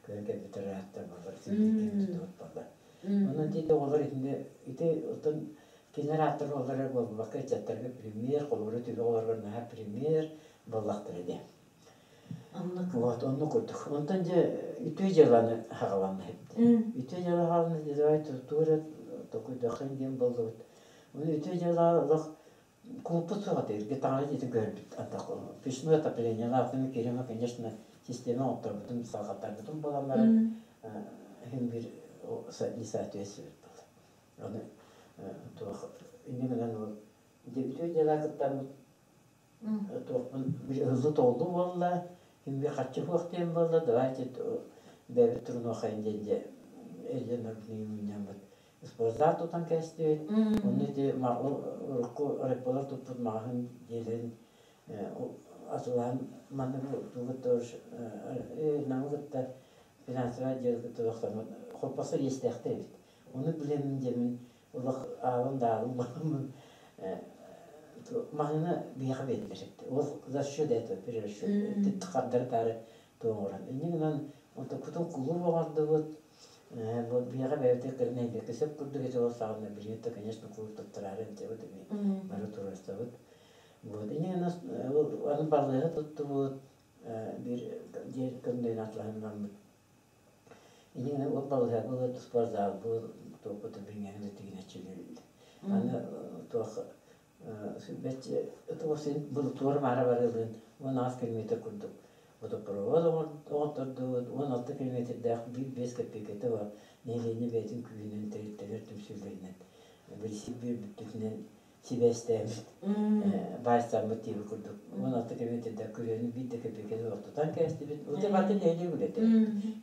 көһөн кэлбит ырааттар буолар, симбир киһи тутубут буолла. Онон ити оҕолор итиннэ ити оттон кинилэр ааттар оҕолоро буолбакка ыччаттарга премьер, холобура түбэ оҕолоругар наһаа премьер буоллахтара дии. Оннук. Вот, оннук курдук. Онтон дьэ үтүө дьыаланы хаҕаланна иһипти. Үтүө дьыала хаҕаланна давай туора токуйдаххын диэн буоллубут. Оны үтүө дьыала олох кулуппут суох этэ. Иргэ таҥара дьиэтин көһөрбүт антах печное отоплениелаах кирима, конечно, система оҥотторбутум, салҕаттарбытым буолан баран иһин бир не соответствует был. Оны туох инньэ гынан ол үтүө дьыала кыттаммыт туохпун ыһыллы-тоҕуллуу буолла, ким бир харчы суох диэн буолла, давайте бэйэбит турунуоххайын диэн дьэ эрдэн мунньаммыт спортзал тутан кээстибит. Онно ити урукку райполар туппут маҕаһыын дьиэлэрин атылаан манна бу кытта Намы кытта финансовай отдел кытта тохтоммут хоппосо иэстээхтэр эбит. Ону билэммин диэммин олох аалым даалым буоламмын маһына биһиэхэ биэрдилэр эбит. Ол за счет этого перерасчет хардары-таары туоҥуран. Инньэ гынан онтукпутун кулууп оҥордубут. Бу биһиэхэ бэйэбитигэр кэлин нэһилиэккэ сөп курдук этэ ол саҕана билигин то конечно кулууп туттараары эмтиэбит эми бары туруорсабыт. Вот инньэ гынан аны балыыһа туттубут биир дьиэ көҥдөйүн атылаһыннаммыт. Инньэ ол балыыһа буолар спортзал буол туохпутун билиҥҥээҥи да тигинэччилиир. Аны туох бэччэ туох син туора маара барыылыын 18 километр курдук водопровод оҥоттордубут 16 километрдээх биир-биэс кэппиэкэтэ бар нэһилиэнньэ бэйэтин күүһүнэн тэрилтэлэр түмсүүлэринэн билсии биэрбиппитинэн сибээстээбит баайсаммыт диэби курдук 16 километрдээх күрүөнү биир да кэппиэкэтэ суох тутан кээстибит. Ути баты нэһилиэк үлэтэ.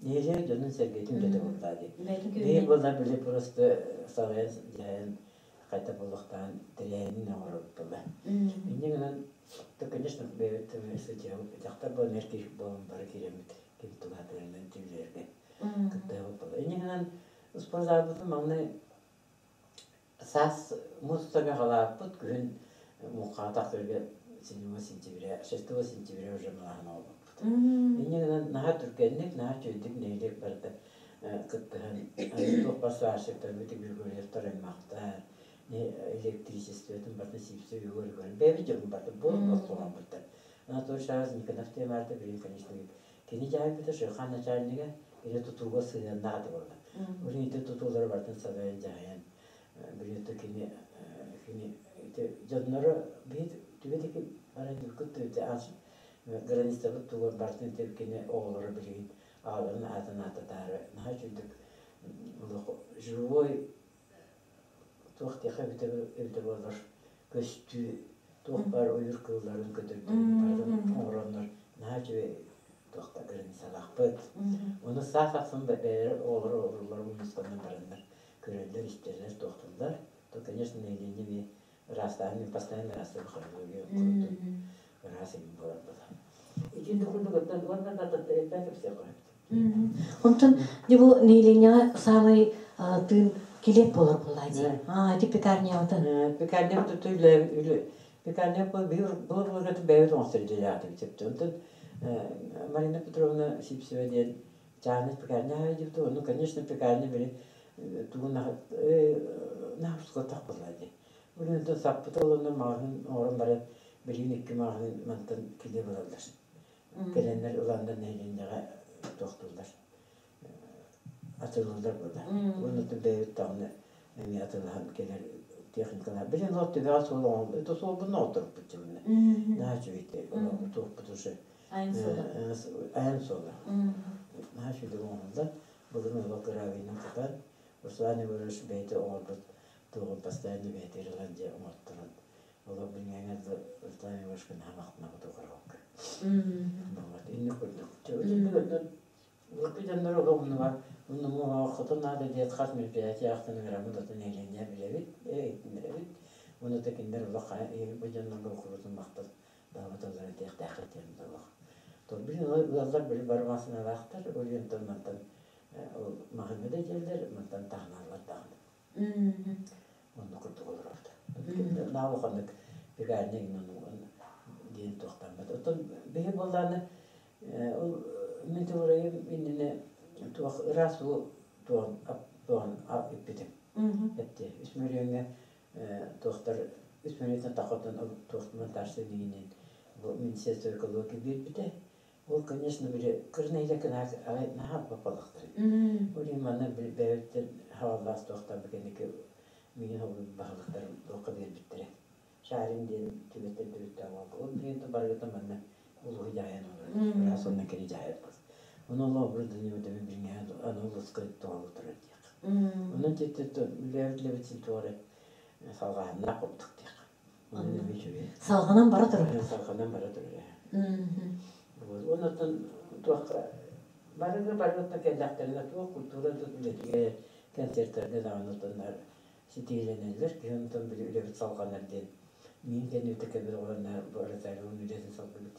Нэһилиэк дьонун сэргэтин үлэтэ буоллаа дии. Биһиги буоллар били просто салайан дьаһайан хайта буолуохтаан тэрээһинин оҥоробут буолла. Инньэ гынан то конечно бэйэбит сылдьыһабыт дьахтар буолан эр киһи буолан бары киирэммит ким тулаатырынан түүлэргэ кыттыһабыт буолла. Инньэ гынан спортзалбытын маҥнай Саас муус устарга халааппыт, күһүн муҥхаатах күөлгэ 7 сентября, 6 сентября уже малаһан оҕолорбут. Инньэ гынан наһаа түргэнник, наһаа үчүгэйдик нэһилиэк барыта кыттыһан туох бар сварщиктарбыт Григорьевтар аймахтар, электричествотын барытын сиипсэ үгөр-үгөр бэйэбит дьонум барыта буор-буор туһаммыттар. Анатолий Шаров Никонов темарда билигин, конечно, кини дьаһайбыта Шерхан начальнига, кини тутууга сыһыаннаах этэ буолла. Урун ити тутуулары барытын салайан дьаһайан билиэтэ кини кини ити дьонноро биир түбэтики баран кытта ити границабыт тугар барытын ити кини оҕолоро билигин аҕаларын аатын ааттатаары наһаа үчүгдүк олох живой туох диэхэ эбитэ эбитэ буоллар көстүү туох баар ойуур кыылларын көтөрдөрүн барытын оҥороннор наһаа үчүгэй туохта границалаахпыт. Ону саас ахсын бэйэлэрэ оҕолоро оҕолору мунньустанан бараннар көрөллөр, истэллэр, туохтууллар. То, конечно, нэһилиэнньэ эмиэ ыраастааһын постоянно ыраастыыр хронология курдук ыраас эҥин буолар буолар. Итин да курдук оттон уонна да элбэх кэпсиэххэ сөп. Онтон дьэ бу нэһилиэнньэҕэ саамай тыын килиэп буолар буоллаа дии. Аа, ити пекарнябытын. Пекарнябыт үлэ пекарня былыр-былыргы бэйэбит оҥостор идэлээхтик сөптө. Онтон Марина Петровна Сипсева диэн Чааныс пекарня дьыбыта, ону, конечно, пекарня били тугун наһаа буолла дии. Билигин саппыт олонно маҕаһыын оҥорон баран, билигин икки маҕаһыын мантан килиэп ылаллар. Кэлэннэр ыланнар нэһилиэнньэҕэ туохтууллар, атыылыыллар буолла. Уонна бэйэбит даҕаны эмиэ атыылаһан кэлэр техникалар. Билигин ол түбэҕэ суол оҥорбут, это суолбун оҥорторбут дьыбына. Наһаа үчүгэй туохпут уже. Айан суола. Айан суола. Наһаа үчүгэй оҥоһуллар. Былырын олох гравийынан кутан, Руслан Егорович бэйэтэ оҥорбут туоҕун постоянно бэйэтигэр ылан дьэ оҥотторон олох билиҥҥэ Руслан Егоровичка наһаа махтанабыт окоробукка. Вот инник курдук. Урукку дьоннор олох оннуга хотон наада диэт хас мероприятие ахтан ыҥыраммыт отон нэһилиэнньэ билэбит, иһитиннэрэбит. Уонна да кинилэр олох бу дьоннорго куруутун махтал даҕаталлара диэхтээххит диэн олох. Билин ыаллар били бары массыыналаахтар, ол иһин мантан ол маҕаһыыҥҥа да дьиэлэр, мантан таһыналлар даҕаны. Оннук курдук олоробут. Наа улаханнык пекарня диэн туохтаммат. Оттон биһи буоллааны ол мин туурайым иннинэ туох ыраас уу туон туон иппитим. Этти. Үс мөлүйүөҥҥэ туохтар үс мөлүйүөнтэн таххаттан туох монтажтыы иҥинин бу Министерство экологии биэрбитэ. Ол, конечно, били кырнайда наһаа баппалахтар. Ол иһин манна бэйэбиттэн хабаллаах туохтан кэнники миигин баһылыктарым туохха биэрбиттэрэ. Шарин диэн түбэттэн төрүттээх уол. Ол билигин барыгыта манна улууһу дьаһайан олорор. Ыраас онно кини дьаһайар буолар. Ону ол оборудование өтөбүн билиҥҥэ аны улууска туһалыы турар диэх. Онон үлээбит үлэбит син туох эрэ салҕааһыннаах курдук диэх. Салҕанан бара турар. Салҕанан бара турар. Оннуттан туохха барыга барыгыттан кэллэхтэринэ туох культура үлэтигэр концертарга даҕаны оттоннор ситиһилэнэллэр. Киһи онтон били үлэбит салҕанар диэн миин кэнниттэн кэлбит оҕолорноор бу Розалион үлэтин салгыбыт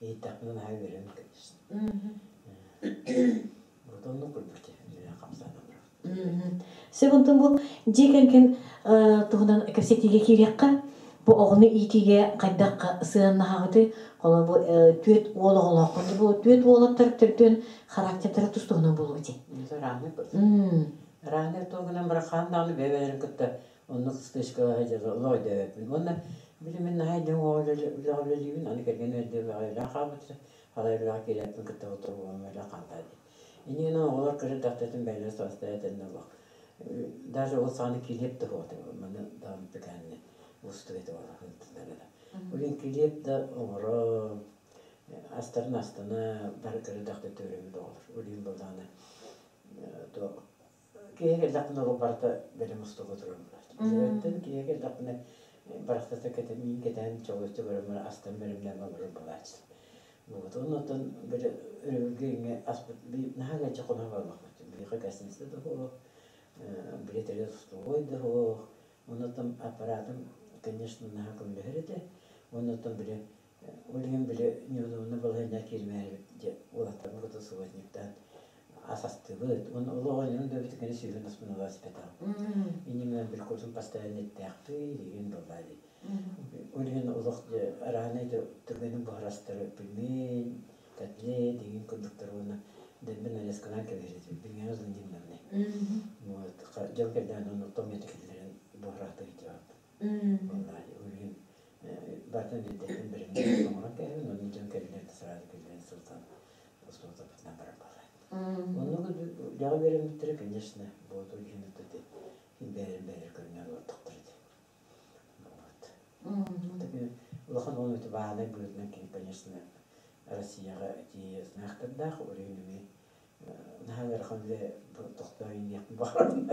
иһиттэхпинэ наһаа үөрэбин конечно. Вот оннук курдук үлэлээн хамсаанан барабыт. Сөп онтон бу дьиэ кэргэн туһунан кэпсэтиигэ киириэххэ. Бу оҕону иитиигэ хайдах сыһыаннаһаҕытый? Холобур, түөрт уол оҕолооххун. Бу түөрт уолаттар төрдүөн характердара тус туһунан буолуо дии. Раанай Раанай туогунан барахаан даҕаны бэйэ-бэйэлэрин кытта оннук стычкалаһа дьылы олох өйдөөбөппүн. Уонна били мин наһаа өйдөөн үлэҕэ үлэлиибин, аны кэргэним өйдөөбөҕө үлэҕэ хаалбыта, халай үлэҕэ киирээппин кытта утуругум үлэ хаалла дии. Иннинэ оҕолор кыра эрдэхтэрин бэйэлэрэ самостоятельно олох даже ол саҕана килиэп да суох этэ маны даҕаны пекарня уустук этэ да. Ол килиэп да оҥоро астарын астана бары кыра эрдэхтэн төрөөбүт оҕолор. Ол иһин буоллаҕына киһи кэллэхпинэ ол барыта бэлэм устуга турар буолааччы. Киһи кэллэхпинэ барахсата кэтэн миин кэтээн чоҕойчу көрөн астан бэлэмнээн олорор буолааччы. Вот оннуттан били өрөбүлгэ иҥэ аспыт наһаа кэлчэ хоно барбаппыт. Биһиэхэ гостиница да суох, билетэргэ устуой да суох. Оннуттан аппаратым, конечно, наһаа көмөлөһөр этэ. Оннуттан били ол иһин били неудобно балаһыанньа киирмээрибит дьэ уолаттарбын кытта субботниктаан ас астыыбыт. Уонна ол оҕонньорум да эбит кини сүүһүн аспын ыла испэтэҕим. Инньэ били курсун постоянно эттэхпит, игин буоллаа дии. Ол иһин олох араанай түргэнник буһар астары пельмень, котлет игин курдуктар уонна дэлби нарезкалаан кэбиһэр этибит. Билиҥҥи злынньыннарнай. Вот дьон кэллэҕинэ онно томьёта киллэрэн буһараахтык илдьэ Буоллаа ол иһин барытын эрдэттэн бэлэмнээн оҥорон кээһэбин, онно дьон кэллэр да сразу киллэрэн сылтан остуолтаппытынан барар буолаат. Оннук үлэҕэ үөрэммиттэрэ, конечно, вот ол иһин ити бэйэлэрин бэйэлэрэ көрүнэн олордохтор ити. Вот. Улахан уол ити баанай быһыытынан кини, конечно, Россияҕа тиийэ знаахтардаах, ол иһин эмиэ наһаа ыарахан үлэ тохтоо иниэхпин баҕарабын.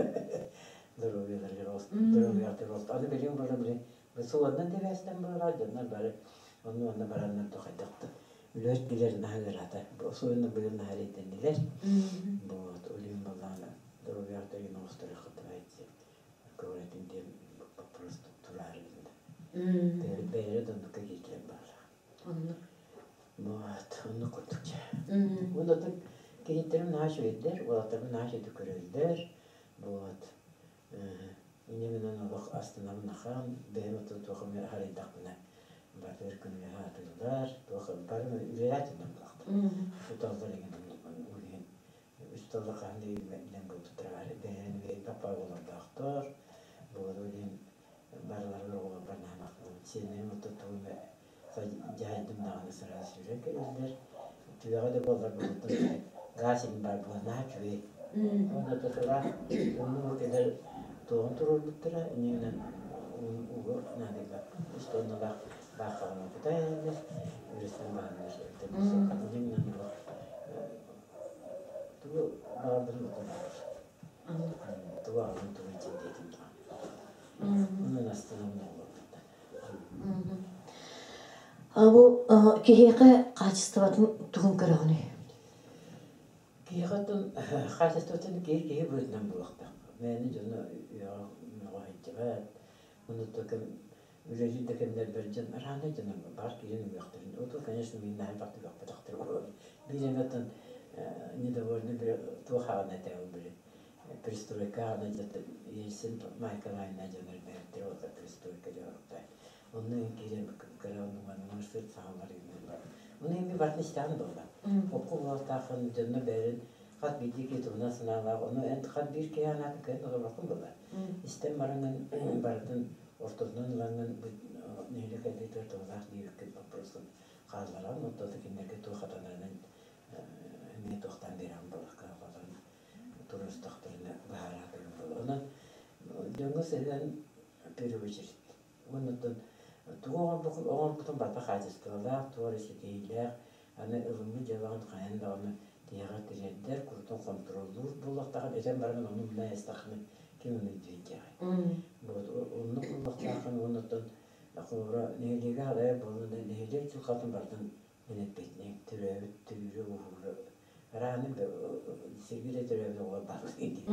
Здоровьеларыгар здоровьяларыгар аны билигин бары били суоланнан дэбээстэн буолар дьоннор бары онну онно бараннар да хайдах да үлэһит билэр наһаа ыараата. Особенно быйыл наһаа эрэйдэннилэр. Вот ол иһин буоллаҕына здоровьяҕа деген оҕустарыаххытын көҕүрэтин диэн вопрос тураары гынна. Бэйэлэрэ да оннукка киирдилэр баҕалаах. Оннук. Вот, оннук курдук дьэ. Уонна оттон кийииттэрим наһаа үчүгэйдэр, уолаттарбын наһаа үчүгэйдик көрөллөр. Вот. Инньэ гынан олох астынабын ахан, бэйэм оттон туох эмэ харайдахпына барытыгар көмөлөһө сатыыллар, туох бары үлэлээтиннэр булахтар. Учууталлар эҥин оннук ол иһин Учууталлар хаһан да илэн буолбуттара баар. Бэйэни элбэх оҕолордоохтор. Буолуо диэн барыларыгар оҕолорбор наһаа махтанабын. Сиэннэрим оттон тугу эмэ дьаһайдым даҕаны сразу сүүрэн кэлэллэр. Түгэҕэ да буоллар буолуттан гаас иһин баар буолан наһаа үчүгэй. Уонна да сылаас оннук кэлэр туоҕун туруорбуттара иннинэн ууга наадыйбаппын. Үс тонналаах бааххаҕына кутаайаллар, үрүстэн баһаннар иннинэн олох тугу баҕарбытым отун тугу аҕалым тугу дьиэ диэтим даҕаны. Онон астынабын оҕолорбуттан. Бу киһиэхэ хаачыстыбатын тугун көрөҕүнүй? Киһиэхэ оттон хаачыстыбатын киһи киһи быһыытынан буолуохтаах. Мээнэ дьону үөҕэ сылдьыбат. Ону кэм үлэлиир да кэмнэрбэр дьон араанай дьоно баар киирэн үөхтэрин. Оту, конечно, мин наһаа элбэхтик үөхпэтэхтэр буолан. Биир эмэ оттон недовольны туох аҕана этэ ол били перестройка аҕана дьэ Ельцин Майкалайна дьонор бэйэттэрэ ол перестройка дьоруктаах. Онно киирэн кыра оннуган сыт саҕалар бар. Оны эми бартын истэҕин буолла. Окку буолтаахын дьонно бэрин хат биирдии киһи туһунан санаалаах, ону эн хат биир киһи анаатын кыайан олорбоккун буолла. Истэн бараҥын барытын ортотунан ылаҥын нэһилиэк сайдыытыгар туһалаах диэбиккин боппуруоскун хаалларан, оттон кинилэргэ туох хатанарынан эмиэ туохтаан биэрэҕин буолла, кыһалҕаларын туруорустахтарына быһаараатыгын буолла. Онон дьоҥҥо сыһыан в первую очередь. Уонна тугу оҥорбутун барыта хаачыстыбалаах, туох эрэ ситиһиилээх, аны ылыммыт дьыалаҕын хайаан даҕаны тиһэҕэр тириэрдэр, курутун хонтуруоллуур буолуохтааххын, этэн баран ону умна айастаххына ким ону өйдүөн диэҕэй. Вот оннук буолуохтааххын уонна оттон холобура нэһилиэгэ халайар буоллун нэһилиэк дьылҕатын барытын мин эппиэтинэһим төрөөбүт төрүүрэ-ууһуура арааны сиргэ да төрөөбүт оҕолор бааллар дии.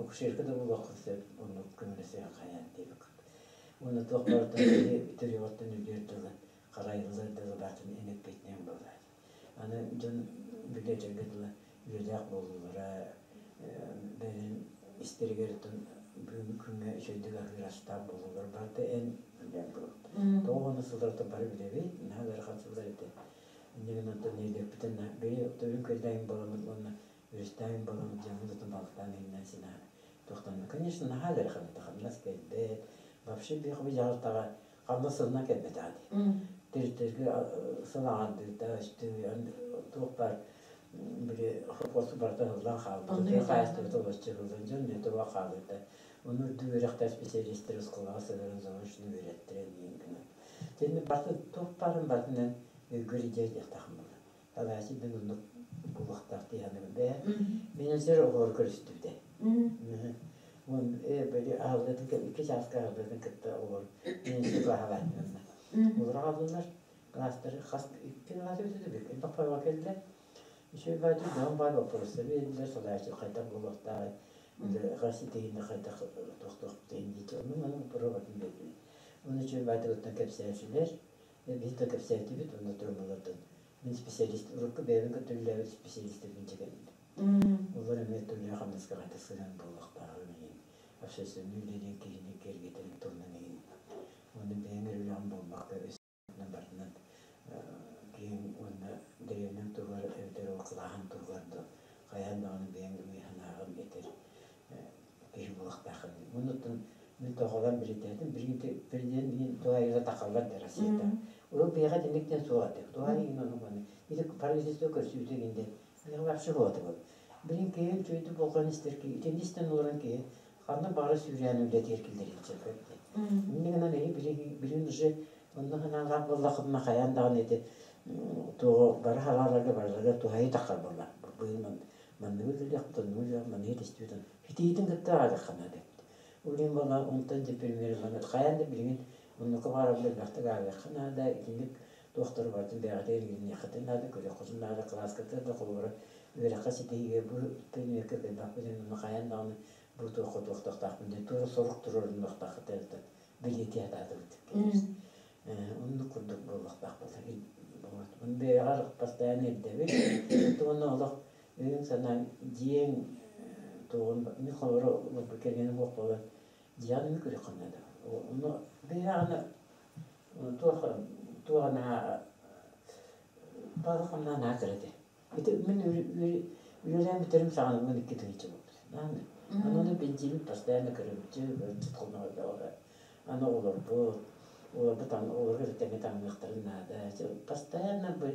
Акушерка да буолуоххун сөп, оннук көмөлөсүөн хайаан диэбиккин. Уонна туох барыта киһи төрүөҕүттэн өлүөр дылы, харайыллар дылы баатын эн эппиэтинэҥ буолар. Аны дьон билэ-этэргэ дылы үлэлээх буолуулара, бэйэлэрин истэригэр оттон бүгүҥҥү күҥҥэ үчүгэйдик аһыыр астаах буолуулара барыта эн үлэҥ буолар. Тоҕо уонна сылларыттан бары билэбит, наһаа ыарахан сыллар этэ. Инньэ гынан оттон нэһилиэкпитин бэйэ төрүн көллөөйүн буоламмыт уонна өрүстээйин буоламмыт дьоммут отун балыктаан иһиннэн син туохтанна. Конечно, наһаа ыарахан этэ, хамнас кэлбэт. Вообще биһиги дьаһалтаҕа хамнас сылынан кэлбэтэҕэ дии. Тэрилтэлэргэ сыл аҥардыыта, туох баар били холкуос барыта ыһыллан хаалбыта, тыа хаһаайыстыбата олоччу ыһыллан дьон нөтөҕө хаалбыта. Ону үрдүк үөрэхтээх специалистэр оскуолаҕа сыһыаран заочно үөрэттэрэн диэн гынан. Тинни барыта туох баарын барытынан өйгөр илдьэ диэхтээхпин буолла. Салайааччы мин оннук буолуохтаах дии саныыбын. Бэйэ менеджер оҕолору көрүстүбүтэ. Уон били аһыллыытын икки чааска аһыллыытын кытта оҕолор менеджер кылааһа Олор аҕаллылар класстары хас икки кылаас эбитэ да элбэх параҕа кэллэ. Үчүгэй баайдык дьон баай боппуруостары биэрдилэр, салайааччы хайдах буолуохтааҕый, хас ситиһиини хайдах туохтуохпутуй диэки оннук маннык боппуруос биэрдилэр. Уонна үчүгэй баайдыгыттан кэпсээтилэр, биһиги да кэпсээтибит, уонна туруммалартан мин специалист, урукку бэйэбин кытта үлэлээбит специалистэрбин чэкэллим. Олор эмиэ түлээ хамнаска хайдах сыһыан буолуохтааҕын иһин, общественнай үлэлиин киһини киэргэтэрин туһунан иһин уонна бэйэҥ эрэ үлэҕин буолбакка өссө барытынан киһиҥ уонна дэриэбинэҥ туһугар эбэтэр ол кылааһыҥ туһугар да хайаан даҕаны бэйэҥ эмиэ санааҕын этэр киһи буолуохтааххын. Оннуттан мин тоҕолоон билитээтим, билигин мин туһаайыыга тахаллар да Россията. Урут биһиэхэ итинник диэн суох этэ. Туһаайыыгын ону маны. Ити правительство көрсүүтэ гин диэн биһиэхэ вообще суох этэ ол. Билигин киһи үчүгэйдик болҕойон истэр киһи, итинни истэн олорон киһи ханна баҕара сүүрээн үлэтигэр киллэриэн сөп эбит. Инньэ гынан эһи билигин уже онно санаалаах буоллаххытына хайаан даҕаны ити туоҕу бары халааларга барыларыгар туһайыы таххар буолла. Быйыл манныгы үлэлиэхпит, оннугу үлэлиэхпит, манныгы тестибит, итиитин кытта аҕалыахха наада эбит. Ол иһин буолла онтон дьэ пример ылан хайаан да билигин оннукка баҕарабын элбэхтик ааҕыахха наада, итинник туохтары барытын бэйэҕитигэр иҥэриниэххитин наада, көрүөххүтүн наада, кылааскытыгар да холобура үөрэххэ ситиһиигэ бу предмеккэ кыайбаппын диэн онно хайаан даҕаны бу туохха туохтахтаахпын диэн туора сорук туруорунуохтааххыт эбэтэр бэлиэтии сатаатыбыт. Оннук курдук буолуохтаах буолар. Оны бэйэҕэр постоянно ирдэбил. Уонна олох өйүҥ-санааҥ дьиэҥ туоҕун мин холобура кэргэним суох буолан дьиэҕин эмиэ көрүөххэ наада. Ону бэйэҕинэ туох туох наһаа балык хамнаан наһаа кыра этэ. Ити мин Үлэлээн бүтэрим саҕана 12 000 буолбут. Аны ону бензин постоянно көрөбүт, көрөбүт Аны оҕолорбут, оҕолорбут оҕолорго тэҥҥэ таҥныахтарын наада. Постоянно бир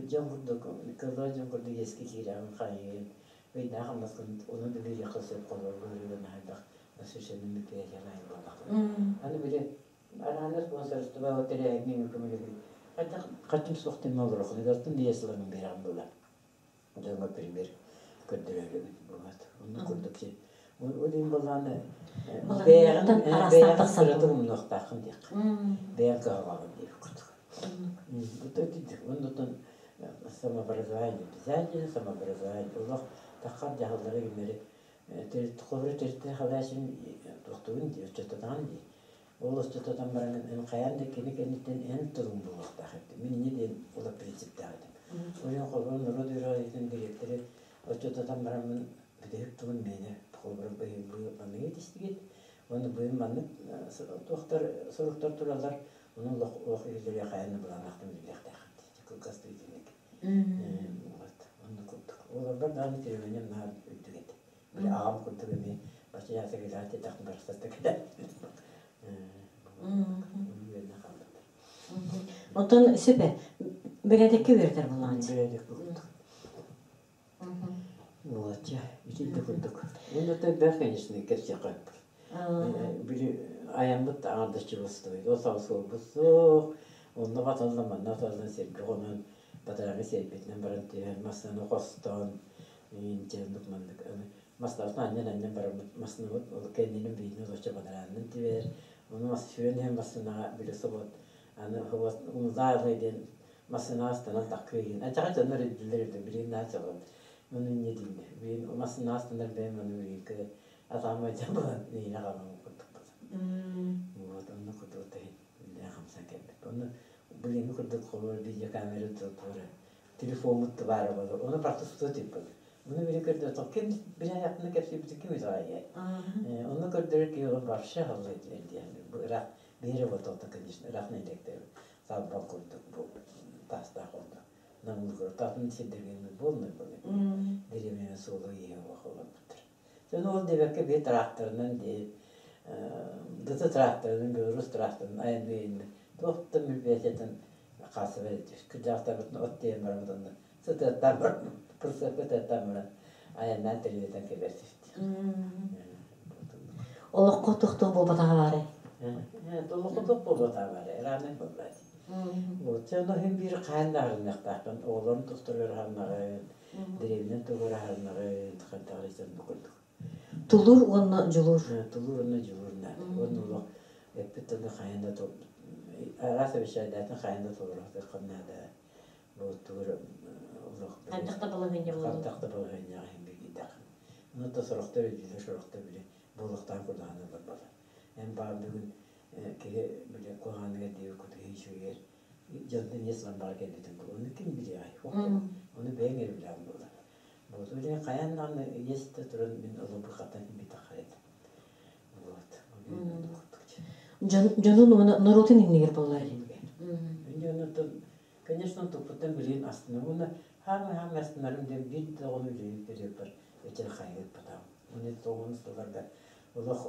дьон курдук, кыллар дьон курдук иэскэ киирэҕин хайыын, ыйдаах хамнаскын ону да биэриэххэ сөп холобур ыарыыга наһайдах насыщенный мероприятие буоллаххына. Аны били араана спонсорство тэрээһиҥҥэ көмөлөһүү. Хайдах хаччым суох диэн олороххун, ыгартан да иэс ыларым биэрэҕин буолла. Дьоҥҥо пример көрдөрөрүбүт буолат. Оннук курдук ол иһин былааны бэйэҕин бэйэҕин кыратык умнуохтааххын диэххэ. Бэйэҥ кыһалҕаҕын диэх курдук. Оннуттан самообразование обязательно самообразование. Олох таххар дьаһаллары гимнери холобура тэрилтэ халаачын туохтугун дии, отчуттатаҕын дии. Ол отчуттатан баран эн хайаан да кини кэнниттэн эн тылыҥ буолуохтаах этим. Мин инньэ диэн ула принциптээх этим. Ол иһин холобура норуот үөрэҕириитин дириэктэри отчуттатан бараммын бүтэһик тылым миэнэ холобура быйыл манныгы этистигит уонна быйыл маннык туохтар соруктар тураллар ону олох олох үлэлэри хайаан да былааннаахтан үлэлиэхтээххит кылгастык итинник. Вот оннук курдук. Олорбор даҕаны требованием наһаа үрдүк этэ. Били аҕам курдук эмиэ бачча кэлэҕит диэтэхпин барахсатта кэлэ. Үөрэнэ хаалбыттар. Онтон сөпө бэрээдэккэ үөрэтэр буоллаҕын. Бэрээдэккэ курдук. Вот, итинник курдук. Уонна элбэх, конечно, кэпсиэххэ били айаммыт аҥардаччы бостуой. Ол саҕа суолбут суох. Онно баталлан, манна баталлан сиргэ хонон, батараҥы сиэрбитинэн баран түһэн, массыынаны хостоон, дьэ оннук маннык мастабытын анньан-анньан бараммыт массыынабыт ол кэннинэн бииринэн олоччу бадараанынан тибэр. Ону мас сүрэн иһэн массыынаҕа били собуот аны собуот умузаалай диэн массыынаҕа ыстанан таккыйын. Ачаҕа дьоннор өйдүүллэр эбит билигин наһаа чалын. Ону инньэ дииллэр. Билигин массыынаҕа ыстанар бэйэм ону билигин атаҕым айдьан булан нэһиилэ хаалан курдук Вот онно курдук иһин үлэлээн хамсан кэлбит. Онно билиҥҥи курдук холобур видеокамера туора телефоммут да баара буолар. Ону барыта сутуо тиийбит. Ону били көрдөртөх ким билээхпинэ кэпсиирбитин ким итэҕэйиэй. Онно көрдөрөр киһи олох вообще халлай диэн бу ыраах биһири буолтоҕуттан конечно ыраах нэһилиэктэр салбал курдук бу таастаах онно намылгыр атын сирдэргэ буолнай буолар дэриэбинэ суола иһэ олорбуттар. Дьон ол диэбэккэ биир тракторынан дии ДТ тракторынан Беларусь тракторынан айанныйын туох да мероприятиетын хаасыба кырдьаҕастарбытын от тиэйэн бараммыт онно сытыаттаан баран прицепка тыаттаан баран айаннаан тэрилэтэн кэлэр Олоххо туох-туох буолбатаҕа баарай? Олоххо туох буолбатаҕа баарай? Ыраанай буоллаа дии. Вот ону иһин биир хаһан да аһарыныахтаахпын. Оҕолорум тустарыгар аһарынаҕын, дэриэбинэм туһугар аһарынаҕын, хайдах эрэ курдук. Тулуур уонна дьулуур. Тулуур уонна дьулуур наада. Уонна олох эппит тылы хайаан да араас обещайдаатын хайаан да толоруохтааххын наада. Вот тугу олох Хайдах да балаһыанньа буоллун. Хайдах да балаһыанньаҕа иһин билгийдэххин. Ону да сорохтор өйдүүллэр, сорохтор били буолуохтаах курдаҕына барбалар. Эн баар бүгүн киһи били куһаҕаныгар диэри кутуһуу үчүгэйэр дьонтон иэс ылан баҕа кэлбитин буолуо. Ону ким билиэҕэй? Ону бэйэҥ эрэ билэҕин буолар. Вот ол хайаан даҕаны иэс да туран мин олорбуххаттан кимбитэххэ этим. Вот. Дьонун уонна норуотун иннигэр буоллар. Дьонуттан, конечно, туппуттан билигин астынабын уонна хаамай-хаамай астынарым диэн биир да оҕону үлэлиир периодпар эчэр хайыппатаҕым. Уонна тоҕуһун сылларга олох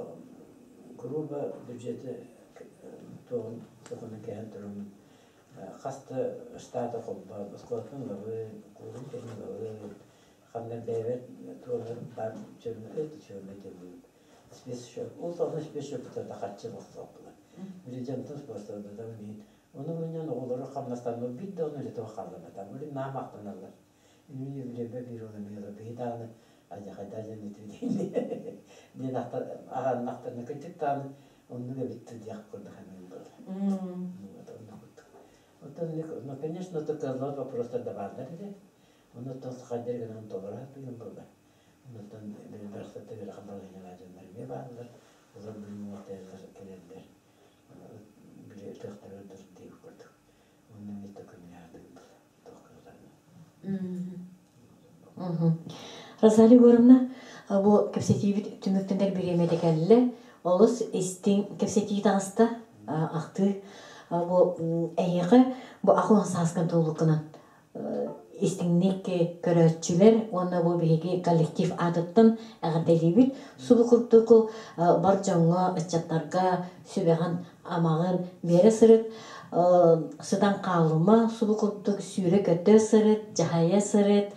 грубо бюджеты туоҕун сокуонун кэһэн тураммын хас да штаты холбоон оскуолаттан ылабын, куурум кэлин ылабын, ханна бэйэбэр туолар баар чөрмө чөрмө диэн спецсчет. Ол саҕана спецсчеппутар да харчы бохсооппулар. Били дьонтон спонсордатабын иһин. Ону мунньан оҕолору хамнастаннар биир да ону үлэтэ хаалларбатам. Били наам махтаналлар. Үнүн юбилейбэ биир уола миэла биһи даҕаны адьахайдаа дьон этибит диэн аҕаннахтарына кырдьык даҕаны оннук эбит диэх курдук саныыр буолар. Вот оннук курдук. Оттон ну, конечно, это кыаллыбат вопростар да бааллар этэ. Онуттан сахайдар гынан толоро сатыырым буолла. Онуттан били барахсаттар ыарахан балаһыанньалаах дьоннор эмиэ бааллар. Олор билим уҥуохтайаллар кэлэллэр. Били ытыахтара ырдыр диир курдук. Онно эмиэ көмөлөһө туох кыалларынан. Розалия Егоровна, бу кэпсэтиибит түмүктэнэр бириэмэтэ кэллэ. Олус истиҥ кэпсэтии таҕыста, ахтыы. Бу эһиэхэ бу ахуон сааскан туолуккунан. Истиҥник көрөөччүлэр уонна бу биһиги коллектив аатыттан эҕэрдэлиибит. Субу курдук бар дьоҥҥо, ыччаттарга сүбэҕин, амаҕын биэрэ сырыт. Сытан хаалыма, субу курдук сүүрэ-көтө сырыт, дьаһайа сырыт,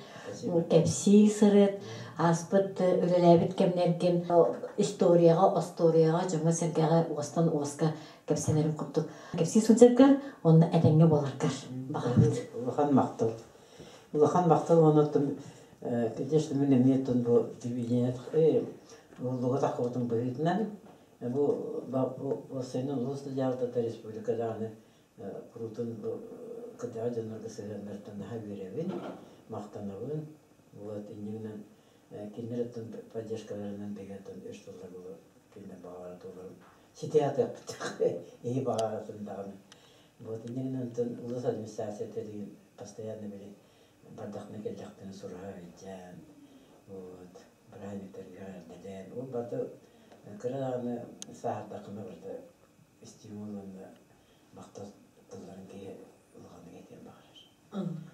кэпсии сырыт. Ааспыт үлэлээбит кэмнэргин историяҕа, остуоруйаҕа, дьоҥҥо-сэргэҕэ уостан уоска кэпсэнэрин курдук кэпсии сылдьаргар уонна этэҥҥэ буоларгар баҕарабыт. Улахан махтал. Улахан махтал уонна конечно, мин эмиэ бу телевидение улууга таххыбытым быһыытынан бу уопсайынан улуус дьаһалтата республика даҕаны куруутун бу кырдьаҕас дьоннорго сыһыаннарыттан наһаа үөрэбин, махтанабын. Вот иннигинэн кинилэр поддержкаларынан бигэтэн өр сыллар кинилэр баҕалара туоларын ситэ сатыахпыт иһи баҕаратын даҕаны. Вот иннигинэн улус администрацията деген постоянно били бардахына кэллэхтэрин сураһа илдьэн, вот бырааһынньыктарга эрдэлээн, ол барыта кыра даҕаны сааһырдаххына барыта стимул уонна махтал тылларын киһи улаханнык этиэн баҕарар.